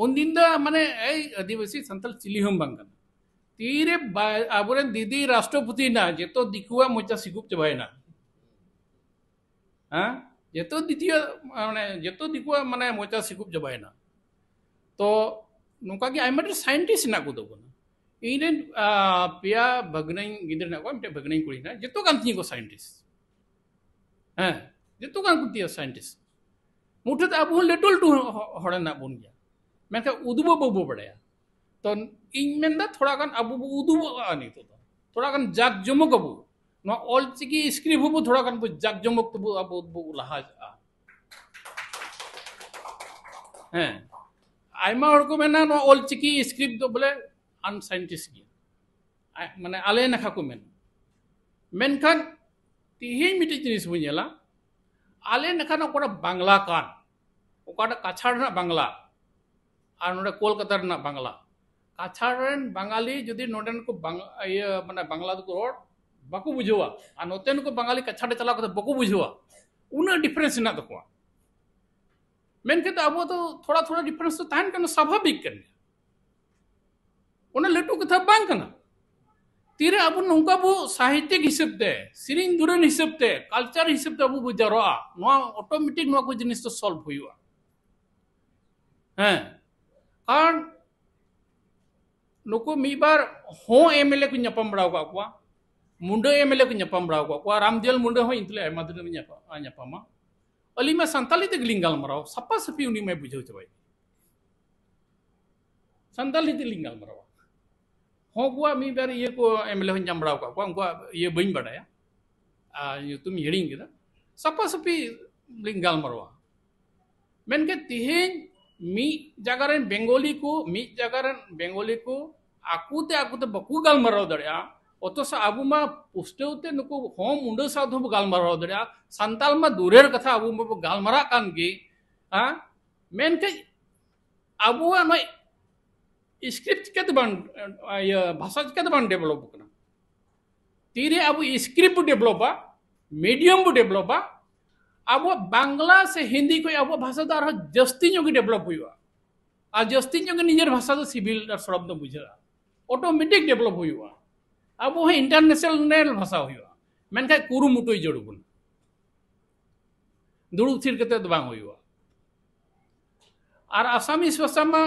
ᱩᱱᱫᱤᱱ ᱫᱚ ᱢᱟᱱᱮ ᱮᱭ ᱟᱹᱫᱤᱵᱟᱹᱥᱤ ᱥᱟᱱᱛᱟᱲ ᱪᱤᱞᱤ ᱦᱚᱸ ᱵᱟᱝ ᱠᱟᱱᱟ᱾ ᱛᱤᱨᱮ ᱵᱟ-, ᱟᱵᱚᱨᱮᱱ ᱫᱤᱫᱤ ᱨᱟᱥᱴᱨᱚᱯᱚᱛᱤ ᱮᱱᱟ, ᱡᱚᱛᱚ ᱫᱤᱠᱩᱣᱟᱜ ᱢᱚᱪᱟ ᱥᱤᱠᱩᱵ ᱪᱟᱵᱟᱭᱮᱱᱟ᱾ ᱦᱮᱸ, ᱡᱚᱛᱚ ᱫᱤᱠᱩᱣᱟᱜ ᱢᱟᱱᱮ ᱡᱚᱛᱚ ᱫᱤᱠᱩᱣᱟᱜ ᱢᱟᱱᱮ ᱢᱚᱪᱟ ᱥᱤᱠᱩᱵ ᱪᱟᱵᱟᱭᱮᱱᱟ᱾ ᱛᱚ ᱱᱚᱝᱠᱟ ᱜᱮ ᱟᱭᱢᱟ ᱰᱷᱮᱨ ᱥᱟᱭᱮᱱᱴᱤᱥᱴ ᱦᱮᱱᱟᱜ ᱠᱚ ᱛᱟᱵᱚᱱᱟ᱾ ᱤᱧ ᱨᱮᱱ ᱯᱮᱭᱟ ᱵᱷᱟᱹᱜᱽᱱᱟᱹᱧ ᱜᱤᱫᱽᱨᱟᱹ ᱦᱮᱱᱟᱜ ᱠᱚᱣᱟ, ᱢᱤᱫᱴᱮᱱ ᱵᱷᱟᱹᱜᱽᱱᱟᱹᱧ ᱠᱩᱲᱤ ᱦᱮᱱᱟᱜ, ᱡᱚᱛᱚ ᱠᱟᱱ ᱛᱤᱧᱟᱹ ᱠᱚ ᱥᱟᱭᱮᱱᱴᱤᱥᱴ᱾ ᱦᱮᱸ, ᱡᱚᱛᱚ ᱠᱟᱱ ᱠᱚ ᱛᱤᱧᱟᱹ ᱥᱟᱭᱮᱱᱴᱤᱥᱴ᱾ ᱢᱩᱴᱷᱟᱹᱛᱮ ᱟᱵᱚ ᱦᱚᱸ ᱞᱟᱹᱴᱩ ᱞᱟᱹᱴᱩ ᱦᱚᱲ ᱦᱮᱱᱟᱜ ᱵᱚᱱ ᱜᱮᱭᱟ, ᱢᱮᱱᱠᱷᱟᱱ ᱩᱫᱩᱜ ᱵᱟᱵᱚ ᱵᱟᱲᱟᱭᱟ᱾ ᱛᱚ ᱤᱧ ᱢᱮᱱᱫᱟ ᱛᱷᱚᱲᱟ ᱜᱟᱱ ᱟᱵᱚ ᱵᱚ ᱩᱫᱩᱜᱚᱜᱼᱟ ᱱᱤᱛᱚᱜ ᱫᱚ, ᱛᱷᱚᱲᱟ ᱜᱟᱱ ᱡᱟᱠ ᱡᱚᱢᱚᱠ ᱟᱵᱚ᱾ ᱱᱚᱣᱟ ᱚᱞ ᱪᱤᱠᱤ ᱥᱠᱨᱤᱯᱴ ᱦᱚᱸᱵᱚ ᱛᱷᱚᱲᱟ ᱜᱟᱱ ᱵᱚ ᱡᱟᱠ ᱡᱚᱢᱚᱠ ᱛᱮᱵᱚ ᱟᱵᱚ ᱵᱚ ᱞᱟᱦᱟᱜᱼᱟ᱾ ᱦᱮᱸ, ᱟᱭᱢᱟ ᱦᱚᱲ ᱠᱚ ᱢᱮᱱᱟ ᱱᱚᱣᱟ ᱚᱞ ᱪᱤᱠᱤ ᱥᱠᱨᱤᱯᱴ ᱫᱚ ᱵᱚᱞᱮ ᱟᱱᱥᱟᱭᱮᱱᱴᱤᱥᱴ ᱜᱮᱭᱟ, ᱢᱟᱱᱮ ᱟᱞᱮ ᱱᱟᱠᱷᱟ ᱠᱚ ᱢᱮᱱᱟ᱾ ᱢᱮᱱᱠᱷᱟᱱ ᱛᱤᱦᱤᱧ ᱢᱤᱫᱴᱮᱡ ᱡᱤᱱᱤᱥ ᱵᱚᱱ ᱧᱮᱞᱟ, ᱟᱞᱮ ᱱᱟᱠᱷᱟ ᱨᱮᱱᱟᱜ ᱚᱠᱟᱴᱟᱜ ᱵᱟᱝᱞᱟ ᱠᱟᱱ, ᱚᱠᱟᱴᱟᱜ ᱠᱟᱪᱷᱟᱲ ᱨᱮᱱᱟᱜ ᱵᱟᱝᱞᱟ ᱟᱨ ᱱᱚᱰᱮ ᱠᱳᱞᱠᱟᱛᱟ ᱨᱮᱱᱟᱜ ᱵᱟᱝᱞᱟ, ᱠᱟᱪᱷᱟᱲ ᱨᱮᱱ ᱵᱟᱝᱟᱞᱤ ᱡᱩᱫᱤ ᱱᱚᱰᱮᱱ ᱠᱚ ᱵᱟᱝ-, ᱤᱭᱟᱹ, ᱢᱟᱱᱮ ᱵᱟᱝᱞᱟ ᱛᱮᱠᱚ ᱨᱚᱲ, ᱵᱟᱠᱚ ᱵᱩᱡᱷᱟᱹᱣᱟ, ᱟᱨ ᱱᱚᱛᱮᱱ ᱠᱚ ᱵᱟᱝᱟᱞᱤ ᱠᱟᱪᱷᱟᱲ ᱨᱮ ᱪᱟᱞᱟᱣ ᱠᱟᱛᱮ ᱵᱟᱠᱚ ᱵᱩᱡᱷᱟᱹᱣᱟ, ᱩᱱᱟᱹᱜ ᱰᱤᱯᱷᱟᱨᱮᱱᱥ ᱦᱮᱱᱟᱜ ᱛᱟᱠᱚᱣᱟ᱾ ᱢᱮᱱᱠᱷᱟᱱ ᱫᱚ ᱟᱵᱚ ᱫᱚ ᱛᱷᱚᱲᱟ ᱛᱷᱚᱲᱟ ᱰᱤᱯᱷᱟᱨᱮᱱᱥ ᱫᱚ ᱛᱟᱦᱮᱱ ᱠᱟᱱᱟ, ᱥᱟᱵᱷᱟᱵᱤᱠ ᱠᱟᱱ ᱜᱮᱭᱟ, ᱚᱱᱟ ᱞᱟᱹᱴᱩ ᱠᱟᱛᱷᱟ ᱵᱟᱝ ᱠᱟᱱᱟ᱾ ᱛᱤᱨᱮ ᱟᱵᱚ ᱱᱚᱝᱠᱟ ᱵᱚ ᱥᱟᱦᱤᱛᱭᱤᱠ ᱦᱤᱥᱟᱹᱵ ᱛᱮ, ᱥᱮᱨᱮᱧ ᱫᱩᱨᱟᱹᱝ ᱦᱤᱥᱟᱹᱵ ᱛᱮ, ᱠᱟᱞᱪᱟᱨ ᱦᱤᱥᱟᱹᱵ ᱛᱮ ᱟᱵᱚ ᱵᱚ ᱡᱟᱨᱣᱟᱜᱼᱟ, ᱱᱚᱣᱟ ᱚᱴᱳᱢᱮᱴᱤᱠ ᱱᱚᱣᱟ ᱠᱚ ᱡᱤᱱᱤᱥ ᱫᱚ ᱥᱚᱞᱵᱷ ᱦᱩᱭᱩᱜᱼᱟ᱾ ᱦᱮᱸ, ᱠᱟᱨᱚᱱ ᱱᱩᱠᱩ ᱢᱤᱫ ᱵᱟᱨ ᱦᱚᱸ ᱮᱢ ᱮᱞ ᱮ ᱠᱚ ᱧᱟᱯᱟᱢ ᱵᱟᱲᱟ ᱟᱠᱟᱫ ᱠᱚᱣᱟ, ᱢᱩᱸᱰᱟᱹ ᱮᱢ ᱮᱞ ᱮ ᱠᱚ ᱧᱟᱯᱟᱢ ᱵᱟᱲᱟ ᱟᱠᱟᱫ ᱠᱚᱣᱟ, ᱨᱟᱢᱫᱤᱭᱟᱞ ᱢᱩᱸᱰᱟᱹ ᱦᱚᱸ ᱤᱧ ᱛᱩᱞᱩᱡ ᱟᱭᱢᱟ ᱫᱤᱱ ᱨᱮ ᱧᱟᱯᱟ-, ᱧᱟᱯᱟᱢᱟ᱾ ᱟᱹᱞᱤᱧ ᱢᱟ ᱥᱟᱱᱛᱟᱞᱤ ᱛᱮᱜᱮ ᱞᱤᱧ ᱜᱟᱞᱢᱟᱨᱟᱣ, ᱥᱟᱯᱷᱟ ᱥᱟᱹᱯᱷᱤ ᱩᱱᱤ ᱢᱟᱭ ᱵᱩᱡᱷᱟᱹᱣ ᱪᱟᱵᱟᱭ᱾ ᱥᱟᱱᱛᱟᱞᱤ ᱛᱮ ᱞᱤᱧ ᱜᱟᱞᱢᱟᱨᱟᱣᱟ᱾ ᱦᱚᱸ ᱠᱚᱣᱟᱜ ᱢᱤᱫ ᱵᱟᱨ ᱤᱭᱟᱹ ᱠᱚ ᱮᱢ ᱮᱞ ᱮ ᱦᱚᱸᱧ ᱧᱟᱢ ᱵᱟᱲᱟ ᱟᱠᱟᱫ ᱠᱚᱣᱟ, ᱩᱱᱠᱩᱣᱟᱜ ᱤᱭᱟᱹ ᱵᱟᱹᱧ ᱵᱟᱰᱟᱭᱟ, ᱟᱨ ᱧᱩᱛᱩᱢ ᱦᱤᱲᱤᱧ ᱠᱮᱫᱟ᱾ ᱥᱟᱯᱷᱟ ᱥᱟᱹᱯᱷᱤ ᱞᱤᱧ ᱜᱟᱞᱢᱟᱨᱟᱣᱟ᱾ ᱢᱮᱱᱠᱷᱟᱱ ᱛᱮᱦᱮᱧ ᱢᱤᱫ ᱡᱟᱭᱜᱟ ᱨᱮᱱ ᱵᱮᱝᱜᱚᱞᱤ ᱠᱚ, ᱢᱤᱫ ᱡᱟᱭᱜᱟ ᱨᱮᱱ ᱵᱮᱝᱜᱚᱞᱤ ᱠᱚ ᱟᱠᱚ ᱛᱮ ᱟᱠᱚ ᱛᱮ ᱵᱟᱠᱚ ᱜᱟᱞᱢᱟᱨᱟᱣ ᱫᱟᱲᱮᱭᱟᱜᱼᱟ, ᱚᱛᱷᱚᱪᱚ ᱟᱵᱚ ᱢᱟ ᱯᱩᱥᱴᱟᱹᱣ ᱛᱮ ᱱᱩᱠᱩ ᱦᱚᱸ ᱢᱩᱸᱰᱟᱹ ᱥᱟᱶ ᱛᱮᱦᱚᱸ ᱵᱚ ᱜᱟᱞᱢᱟᱨᱟᱣ ᱫᱟᱲᱮᱭᱟᱜᱼᱟ, ᱥᱟᱱᱛᱟᱞ ᱢᱟ ᱫᱩᱨᱮᱨ ᱠᱟᱛᱷᱟ, ᱟᱵᱚ ᱢᱟᱵᱚ ᱜᱟᱞᱢᱟᱨᱟᱜ ᱠᱟᱱ ᱜᱮ᱾ ᱦᱮᱸ, ᱢᱮᱱᱠᱷᱟᱱ ᱟᱵᱚᱣᱟᱜ ᱱᱚᱣᱟ ᱥᱠᱨᱤᱯᱴ ᱪᱤᱠᱟᱹᱛᱮ ᱵᱟᱝ, ᱤᱭᱟᱹ, ᱵᱷᱟᱥᱟ ᱪᱤᱠᱟᱹᱛᱮ ᱵᱟᱝ ᱰᱮᱵᱷᱞᱚᱯ ᱠᱟᱱᱟ? ᱛᱤᱨᱮ ᱟᱵᱚ ᱥᱠᱨᱤᱯᱴ ᱵᱚ ᱰᱮᱵᱷᱞᱚᱯᱟ, ᱢᱤᱰᱤᱭᱟᱢ ᱵᱚ ᱰᱮᱵᱷᱞᱚᱯᱟ, ᱟᱵᱚᱣᱟᱜ ᱵᱟᱝᱞᱟ ᱥᱮ ᱦᱤᱱᱫᱤ ᱠᱷᱚᱱ ᱟᱵᱚᱣᱟᱜ ᱵᱷᱟᱥᱟ ᱫᱚ ᱟᱨᱦᱚᱸ ᱡᱟᱹᱥᱛᱤ ᱧᱚᱜ ᱜᱮ ᱰᱮᱵᱷᱞᱚᱯ ᱦᱩᱭᱩᱜᱼᱟ᱾ ᱟᱨ ᱡᱟᱹᱥᱛᱤ ᱧᱚᱜ ᱜᱮ ᱱᱤᱡᱮᱨ ᱵᱷᱟᱥᱟ ᱫᱚ ᱥᱤᱵᱤᱞ ᱟᱨ ᱥᱚᱲᱚᱢ ᱫᱚ ᱵᱩᱡᱷᱟᱹᱜᱼᱟ᱾ ᱚᱴᱳᱢᱮᱴᱤᱠ ᱰᱮᱵᱷᱞᱚᱯ ᱦᱩᱭᱩᱜᱼᱟ᱾ ᱟᱵᱚ ᱦᱚᱸ ᱤᱱᱴᱟᱨᱱᱮᱥᱱᱟᱞ ᱵᱷᱟᱥᱟ ᱦᱩᱭᱩᱜᱼᱟ, ᱢᱮᱱᱠᱷᱟᱱ ᱠᱩᱨᱩᱢᱩᱴᱩᱭ ᱡᱟᱹᱨᱩᱲ ᱵᱚᱱᱟ᱾ ᱫᱩᱲᱩᱵ ᱛᱷᱤᱨ ᱠᱟᱛᱮ ᱫᱚ ᱵᱟᱝ ᱦᱩᱭᱩᱜᱼᱟ᱾ ᱟᱨ ᱟᱥᱟᱢᱤᱥ ᱵᱷᱟᱥᱟ ᱢᱟ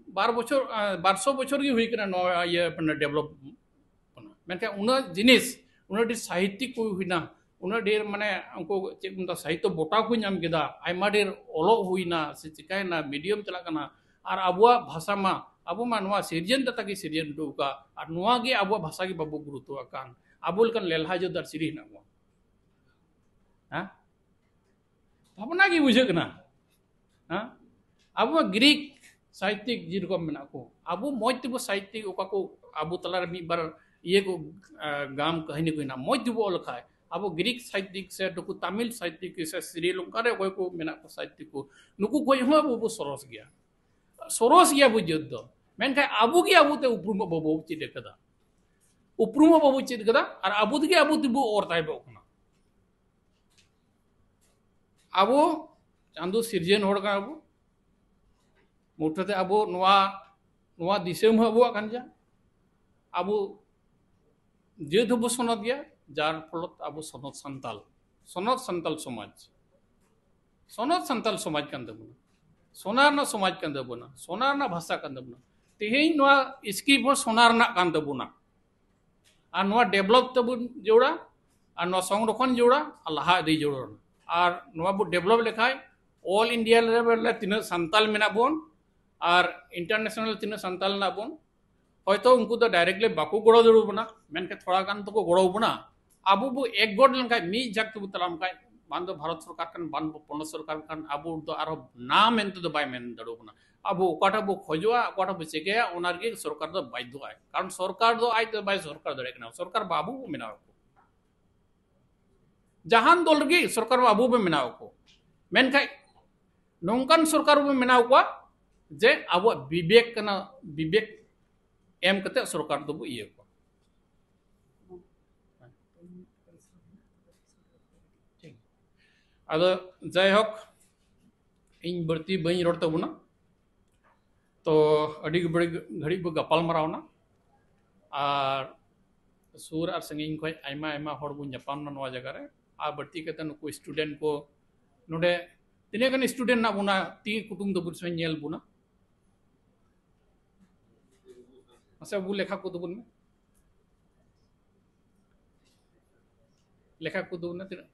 ᱵᱟᱨ ᱵᱚᱪᱷᱚᱨ, ᱟᱸ, ᱵᱟᱨ ᱥᱚ ᱵᱚᱪᱷᱚᱨ ᱜᱮ ᱦᱩᱭ ᱠᱟᱱᱟ ᱱᱚᱣᱟ ᱤᱭᱟᱹ, ᱢᱟᱱᱮ, ᱰᱮᱵᱷᱞᱚᱯ ᱠᱟᱱᱟ᱾ ᱢᱮᱱᱠᱷᱟᱱ ᱩᱱᱟᱹᱜ ᱡᱤᱱᱤᱥ, ᱩᱱᱟᱹᱜ ᱰᱷᱮᱨ ᱥᱟᱦᱤᱛᱭᱚ ᱠᱚ ᱦᱩᱭᱱᱟ, ᱩᱱᱟᱹᱜ ᱰᱷᱮᱨ, ᱢᱟᱱᱮ, ᱩᱱᱠᱩ ᱪᱮᱫ ᱠᱚ ᱢᱮᱛᱟᱜᱼᱟ, ᱥᱟᱦᱤᱛᱭᱚ ᱵᱚᱴᱟ ᱠᱚ ᱧᱟᱢ ᱠᱮᱫᱟ, ᱟᱭᱢᱟ ᱰᱷᱮᱨ ᱚᱞᱚᱜ ᱦᱩᱭᱱᱟ ᱥᱮ ᱪᱤᱠᱟᱭᱱᱟ, ᱢᱤᱰᱤᱭᱟᱢ ᱪᱟᱞᱟᱜ ᱠᱟᱱᱟ, ᱟᱨ ᱟᱵᱚᱣᱟᱜ ᱵᱷᱟᱥᱟ ᱢᱟ, ᱟᱵᱚ ᱢᱟ ᱱᱚᱣᱟ ᱥᱤᱨᱡᱚᱱ ᱫᱟᱛᱟ ᱜᱮ ᱥᱤᱨᱡᱚᱱ ᱦᱚᱴᱚ ᱟᱠᱟᱫ, ᱟᱨ ᱱᱚᱣᱟ ᱜᱮ ᱟᱵᱚᱣᱟᱜ ᱵᱷᱟᱥᱟ ᱜᱮ ᱵᱟᱵᱚ ᱜᱩᱨᱩᱛᱛᱚᱣᱟᱜ ᱠᱟᱱ, ᱟᱵᱚ ᱞᱮᱠᱟᱱ ᱞᱮᱞᱦᱟ ᱡᱟᱹᱛ ᱟᱨ ᱪᱤᱞᱤ ᱦᱮᱱᱟᱜ ᱠᱚᱣᱟ? ᱦᱮᱸ? ᱵᱷᱟᱵᱽᱱᱟ ᱜᱮ ᱵᱩᱡᱷᱟᱹᱜ ᱠᱟᱱᱟ᱾ ᱦᱮᱸ? ᱟᱵᱚ ᱢᱟ ᱜᱨᱤᱠ ᱥᱟᱦᱤᱛᱭᱤᱠ ᱡᱮᱨᱚᱠᱚᱢ ᱢᱮᱱᱟᱜ ᱠᱚ, ᱟᱵᱚ ᱢᱚᱡᱽ ᱛᱮᱵᱚ ᱥᱟᱦᱤᱛᱭᱤᱠ, ᱚᱠᱟ ᱠᱚ ᱟᱵᱚ ᱛᱟᱞᱟᱨᱮ ᱢᱤᱫ ᱵᱟᱨ ᱤᱭᱟᱹ ᱠᱚ, ᱟ, ᱜᱟᱢ ᱠᱟᱹᱦᱱᱤ ᱠᱚ ᱦᱮᱱᱟᱜᱼᱟ, ᱢᱚᱡᱽ ᱛᱮᱵᱚ ᱚᱞ ᱞᱮᱠᱷᱟᱡ, ᱟᱵᱚ ᱜᱨᱤᱠ ᱥᱟᱦᱤᱛᱭᱤᱠ ᱥᱮ ᱱᱩᱠᱩ ᱛᱟᱢᱤᱞ ᱥᱟᱦᱤᱛᱭᱤᱠ ᱥᱮ ᱥᱨᱤᱞᱚᱝᱠᱟ ᱨᱮ ᱚᱠᱚᱭ ᱠᱚ ᱢᱮᱱᱟᱜ ᱠᱚ ᱥᱟᱦᱤᱛᱭᱤᱠ ᱠᱚ, ᱱᱩᱠᱩ ᱠᱷᱚᱡ ᱦᱚᱸ ᱟᱵᱚ ᱵᱚ ᱥᱚᱨᱚᱥ ᱜᱮᱭᱟ, ᱥᱚᱨᱚᱥ ᱜᱮᱭᱟ ᱵᱚ ᱡᱟᱹᱛ ᱫᱚ᱾ ᱢᱮᱱᱠᱷᱟᱱ ᱟᱵᱚ ᱜᱮ ᱟᱵᱚ ᱛᱮ ᱩᱯᱨᱩᱢᱚᱜ ᱵᱟᱵᱚ ᱪᱮᱫ ᱟᱠᱟᱫᱟ, ᱩᱯᱨᱩᱢᱚᱜ ᱵᱟᱵᱚ ᱪᱮᱫ ᱟᱠᱟᱫᱟ, ᱟᱨ ᱟᱵᱚ ᱛᱮᱜᱮ ᱟᱵᱚ ᱛᱮᱵᱚ ᱚᱨ ᱛᱟᱭᱚᱢᱚᱜ ᱠᱟᱱᱟ᱾ ᱟᱵᱚ ᱪᱟᱸᱫᱚ ᱥᱤᱨᱡᱚᱱ ᱦᱚᱲ ᱠᱟᱱᱟ ᱵᱚ᱾ ᱢᱩᱴᱷᱟᱹᱛᱮ ᱟᱵᱚ ᱱᱚᱣᱟ, ᱱᱚᱣᱟ ᱫᱤᱥᱚᱢ ᱦᱚᱸ ᱟᱵᱚᱣᱟᱜ ᱠᱟᱱ ᱜᱮᱭᱟ᱾ ᱟᱵᱚ ᱡᱟᱹᱛ ᱦᱚᱸᱵᱚ ᱥᱚᱱᱚᱛ ᱜᱮᱭᱟ, ᱡᱟᱨ ᱯᱷᱚᱞᱚᱛ ᱟᱵᱚ ᱥᱚᱱᱚᱛ ᱥᱟᱱᱛᱟᱞ, ᱥᱚᱱᱚᱛ ᱥᱟᱱᱛᱟᱞ ᱥᱚᱢᱟᱡᱽ, ᱥᱚᱱᱚᱛ ᱥᱟᱱᱛᱟᱞ ᱥᱚᱢᱟᱡᱽ ᱠᱟᱱ ᱛᱟᱵᱚᱱᱟ, ᱥᱚᱱᱟ ᱨᱮᱱᱟᱜ ᱥᱚᱢᱟᱡᱽ ᱠᱟᱱ ᱛᱟᱵᱚᱱᱟ, ᱥᱚᱱᱟ ᱨᱮᱱᱟᱜ ᱵᱷᱟᱥᱟ ᱠᱟᱱ ᱛᱟᱵᱚᱱᱟ᱾ ᱛᱮᱦᱮᱧ ᱱᱚᱣᱟ ᱥᱠᱨᱤᱯᱴ ᱦᱚᱸ ᱥᱚᱱᱟ ᱨᱮᱱᱟᱜ ᱠᱟᱱ ᱛᱟᱵᱚᱱᱟ᱾ ᱟᱨ ᱱᱚᱣᱟ ᱰᱮᱵᱷᱞᱚᱯ ᱛᱟᱵᱚᱱ ᱡᱟᱹᱨᱩᱲᱟ, ᱟᱨ ᱱᱚᱣᱟ ᱥᱚᱝᱨᱚᱠᱷᱚᱱ ᱡᱟᱹᱨᱩᱲᱟ, ᱟᱨ ᱞᱟᱦᱟ ᱤᱫᱤ ᱡᱟᱹᱨᱩᱲᱟ᱾ ᱟᱨ ᱱᱚᱣᱟ ᱵᱚ ᱰᱮᱵᱷᱞᱚᱯ ᱞᱮᱠᱷᱟᱡ ᱚᱞ ᱤᱱᱰᱤᱭᱟ ᱞᱮᱵᱮᱞ ᱨᱮ ᱛᱤᱱᱟᱹᱜ ᱥᱟᱱᱛᱟᱞ ᱢᱮᱱᱟᱜ ᱵᱚᱱ ᱟᱨ ᱤᱱᱴᱟᱨᱱᱮᱥᱱᱟᱞ ᱛᱤᱱᱟᱹᱜ ᱥᱟᱱᱛᱟᱞ ᱢᱮᱱᱟᱜ ᱵᱚᱱ, ᱦᱚᱭᱛᱳ ᱩᱱᱠᱩ ᱫᱚ ᱰᱟᱭᱨᱮᱠᱴᱞᱤ ᱵᱟᱠᱚ ᱜᱚᱲᱚ ᱫᱟᱲᱮ ᱵᱚᱱᱟ, ᱢᱮᱱᱠᱷᱟᱱ ᱛᱷᱚᱲᱟ ᱜᱟᱱ ᱫᱚᱠᱚ ᱜᱚᱲᱚ ᱵᱚᱱᱟ᱾ ᱟᱵᱚ ᱵᱚ ᱮᱠ ᱜᱚᱴ ᱞᱮᱱᱠᱷᱟᱱ, ᱢᱤᱫ ᱡᱟᱠ ᱛᱮᱵᱚ ᱛᱟᱲᱟᱢ ᱠᱷᱟᱱ, ᱵᱟᱝ ᱫᱚ ᱵᱷᱟᱨᱚᱛ ᱥᱚᱨᱠᱟᱨ ᱠᱟᱱ, ᱵᱟᱝ ᱫᱚ ᱯᱚᱱᱚᱛ ᱥᱚᱨᱠᱟᱨ ᱠᱟᱱ, ᱟᱵᱚ ᱫᱚ ᱟᱨᱦᱚᱸ ᱱᱟ ᱢᱮᱱᱛᱮ ᱫᱚ ᱵᱟᱭ ᱢᱮᱱ ᱫᱟᱲᱮ ᱵᱚᱱᱟ᱾ ᱟᱵᱚ ᱚᱠᱟᱴᱟᱜ ᱵᱚ ᱠᱷᱚᱡᱚᱜᱼᱟ, ᱚᱠᱟᱴᱟᱜ ᱵᱚ ᱪᱤᱠᱟᱹᱭᱟ, ᱚᱱᱟ ᱨᱮᱜᱮ ᱥᱚᱨᱠᱟᱨ ᱫᱚ ᱵᱟᱫᱽᱫᱷᱚᱜᱼᱟᱭ᱾ ᱠᱟᱨᱚᱱ ᱥᱚᱨᱠᱟᱨ ᱫᱚ ᱟᱡ ᱛᱮ ᱵᱟᱭ ᱥᱚᱨᱠᱟᱨ ᱫᱟᱲᱮᱭᱟᱜ ᱠᱟᱱᱟ᱾ ᱥᱚᱨᱠᱟᱨ ᱵᱟᱵᱚ ᱵᱮᱱᱟᱣ ᱠᱚ᱾ ᱡᱟᱦᱟᱱ ᱫᱚᱞ ᱨᱮᱜᱮ ᱥᱚᱨᱠᱟᱨ ᱢᱟ ᱟᱵᱚ ᱵᱚ ᱵᱮᱱᱟᱣ ᱠᱚ, ᱢᱮᱱᱠᱷᱟᱱ ᱱᱚᱝᱠᱟᱱ ᱥᱚᱨᱠᱟᱨ ᱵᱚ ᱵᱮᱱᱟᱣ ᱠᱚᱣᱟ ᱡᱮ ᱟᱵᱚᱣᱟᱜ ᱵᱤᱵᱮᱠ ᱠᱟᱱᱟ, ᱵᱤᱵᱮᱠ ᱮᱢ ᱠᱟᱛᱮ ᱥᱚᱨᱠᱟᱨ ᱫᱚᱵᱚ ᱤᱭᱟᱹ ᱠᱚᱣᱟ᱾ ᱟᱫᱚ ᱡᱟᱭᱦᱳᱠ, ᱤᱧ ᱵᱟᱹᱲᱛᱤ ᱵᱟᱹᱧ ᱨᱚᱲ ᱛᱟᱵᱚᱱᱟ᱾ ᱛᱚ ᱟᱹᱰᱤ ᱜᱷᱟᱹᱲᱤᱡ ᱵᱚ ᱜᱟᱯᱟᱞ ᱢᱟᱨᱟᱣ ᱱᱟ, ᱟᱨ ᱥᱩᱨ ᱟᱨ ᱥᱟᱺᱜᱤᱧ ᱠᱷᱚᱱ ᱟᱭᱢᱟ ᱟᱭᱢᱟ ᱦᱚᱲ ᱵᱚᱱ ᱧᱟᱯᱟᱢ ᱱᱟ ᱱᱚᱣᱟ ᱡᱟᱭᱜᱟ ᱨᱮ᱾ ᱟᱨ ᱵᱟᱹᱲᱛᱤ ᱠᱟᱛᱮ ᱱᱩᱠᱩ ᱥᱴᱩᱰᱮᱱᱴ ᱠᱚ, ᱱᱚᱰᱮ ᱛᱤᱱᱟᱹᱜ ᱜᱟᱱ ᱥᱴᱩᱰᱮᱱᱴ ᱢᱮᱱᱟᱜ ᱵᱚᱱᱟ, ᱛᱤ ᱠᱩᱴᱩᱢ ᱛᱟᱵᱚᱱ ᱥᱮ ᱧᱮᱞ ᱵᱚᱱᱟ᱾ ᱢᱟᱥᱮ ᱵᱟᱹᱵᱩ, ᱞᱮᱠᱷᱟ ᱠᱚ ᱛᱟᱵᱚᱱ ᱢᱮ᱾ ᱞᱮᱠᱷᱟ ᱠᱚ ᱛᱟᱵᱚᱱ ᱢᱮ ᱛᱤᱱᱟᱹᱜ?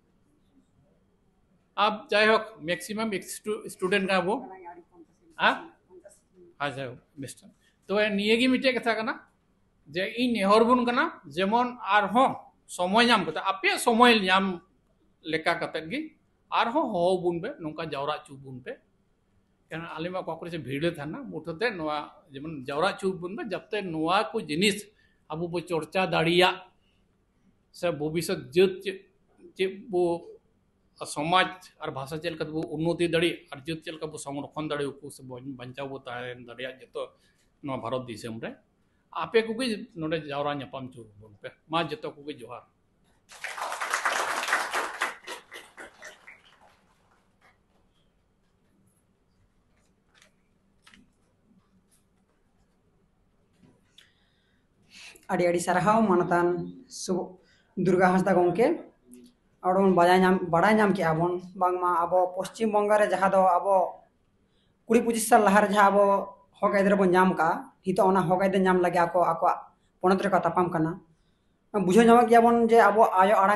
ᱟᱵ ᱡᱟᱭᱦᱳᱠ, ᱢᱮᱠᱥᱤᱢᱟᱢ ᱥᱴᱩᱰᱮᱱᱴ ᱠᱟᱱᱟ ᱵᱚ᱾ ᱦᱮᱸ? ᱟᱪᱪᱷᱟ, ᱢᱤᱥᱴᱟᱨ᱾ ᱛᱚᱵᱮ ᱱᱤᱭᱟᱹ ᱜᱮ ᱢᱤᱫᱴᱮᱡ ᱠᱟᱛᱷᱟ ᱠᱟᱱᱟ ᱡᱮ ᱤᱧ ᱱᱮᱦᱚᱨ ᱵᱚᱱ ᱠᱟᱱᱟ, ᱡᱮᱢᱚᱱ ᱟᱨᱦᱚᱸ ᱥᱚᱢᱚᱭ ᱧᱟᱢ ᱠᱟᱛᱮ, ᱟᱯᱮᱭᱟᱜ ᱥᱚᱢᱚᱭ ᱧᱟᱢ ᱞᱮᱠᱟ ᱠᱟᱛᱮ ᱜᱮ ᱟᱨᱦᱚᱸ ᱦᱚᱦᱚ ᱵᱚᱱ ᱯᱮ, ᱱᱚᱝᱠᱟ ᱡᱟᱣᱨᱟ ᱦᱚᱪᱚ ᱵᱚᱱ ᱯᱮ᱾ ᱠᱟᱨᱚᱱ ᱟᱞᱮ ᱢᱟ ᱚᱠᱟ ᱠᱚᱨᱮ ᱪᱚ ᱵᱷᱤᱲ ᱞᱮ ᱛᱟᱦᱮᱱᱟ, ᱢᱩᱴᱷᱟᱹᱛᱮ ᱱᱚᱣᱟ ᱡᱮᱢᱚᱱ ᱡᱟᱣᱨᱟ ᱦᱚᱪᱚ ᱵᱚᱱ ᱯᱮ, ᱡᱟᱛᱮ ᱱᱚᱣᱟ ᱠᱚ ᱡᱤᱱᱤᱥ ᱟᱵᱚ ᱵᱚ ᱪᱚᱨᱪᱟ ᱫᱟᱲᱮᱭᱟᱜ, ᱥᱮ ᱵᱷᱚᱵᱤᱥᱥᱚᱛ ᱡᱟᱹᱛ ᱪᱮᱫ, ᱪᱮᱫ ᱵᱚ ᱥᱚᱢᱟᱡᱽ ᱟᱨ ᱵᱷᱟᱥᱟ ᱪᱮᱫ ᱞᱮᱠᱟ ᱛᱮᱵᱚ ᱩᱱᱱᱚᱛᱤ ᱫᱟᱲᱮᱭᱟᱜ ᱟᱨ ᱡᱟᱹᱛ ᱪᱮᱫ ᱞᱮᱠᱟ ᱵᱚ ᱥᱚᱝᱨᱚᱠᱷᱚᱱ ᱫᱟᱲᱮᱭᱟᱠᱚ ᱥᱮ ᱵᱚ ᱵᱟᱧᱪᱟᱣ ᱵᱚ ᱛᱟᱦᱮᱸ ᱫᱟᱲᱮᱭᱟᱜ ᱡᱚᱛᱚ ᱱᱚᱣᱟ ᱵᱷᱟᱨᱚᱛ ᱫᱤᱥᱚᱢ ᱨᱮ᱾ ᱟᱯᱮ ᱠᱚᱜᱮ ᱱᱚᱰᱮ ᱡᱟᱣᱨᱟ ᱧᱟᱯᱟᱢ ᱦᱚᱪᱚ ᱵᱚᱱ ᱯᱮ᱾ ᱢᱟ ᱡᱚᱛᱚ ᱠᱚᱜᱮ ᱡᱚᱦᱟᱨ᱾ ᱟᱹᱰᱤ ᱟᱹᱰᱤ ᱥᱟᱨᱦᱟᱣ ᱢᱟᱱᱚᱛᱟᱱ ᱥᱩ-, ᱫᱩᱨᱜᱟ ᱦᱟᱸᱥᱫᱟ ᱜᱚᱢᱠᱮ᱾ ᱟᱵᱚ ᱵᱚᱱ ᱵᱟᱲᱟᱭ ᱧᱟᱢ, ᱵᱟᱲᱟᱭ ᱧᱟᱢ ᱠᱮᱜᱼᱟ ᱵᱚᱱ ᱵᱟᱝᱢᱟ ᱟᱵᱚ ᱯᱚᱥᱪᱤᱢ ᱵᱚᱝᱜᱚ ᱨᱮ ᱡᱟᱦᱟᱸ ᱫᱚ ᱟᱵᱚ ᱠᱩᱲᱤ ᱯᱚᱸᱪᱤᱥ ᱥᱟᱞ ᱞᱟᱦᱟᱨᱮ ᱡᱟᱦᱟᱸ ᱟᱵᱚ ᱦᱚᱠ ᱟᱹᱭᱫᱟᱹᱨ ᱵᱚᱱ ᱧᱟᱢ ᱠᱟᱜᱼᱟ, ᱱᱤᱛᱚᱜ ᱚᱱᱟ ᱦᱚᱠ ᱟᱹᱭᱫᱟᱹᱨ ᱧᱟᱢ ᱞᱟᱹᱜᱤᱫ ᱟᱠᱚ ᱟᱠᱚᱣᱟᱜ ᱯᱚᱱᱚᱛ ᱨᱮᱠᱚ ᱛᱟᱯᱟᱢ ᱠᱟᱱᱟ᱾ ᱵᱩᱡᱷᱟᱹᱣ ᱧᱟᱢᱮᱫ ᱜᱮᱭᱟ ᱵᱚᱱ ᱡᱮ ᱟᱵᱚ ᱟᱭᱳ ᱟᱲᱟᱝ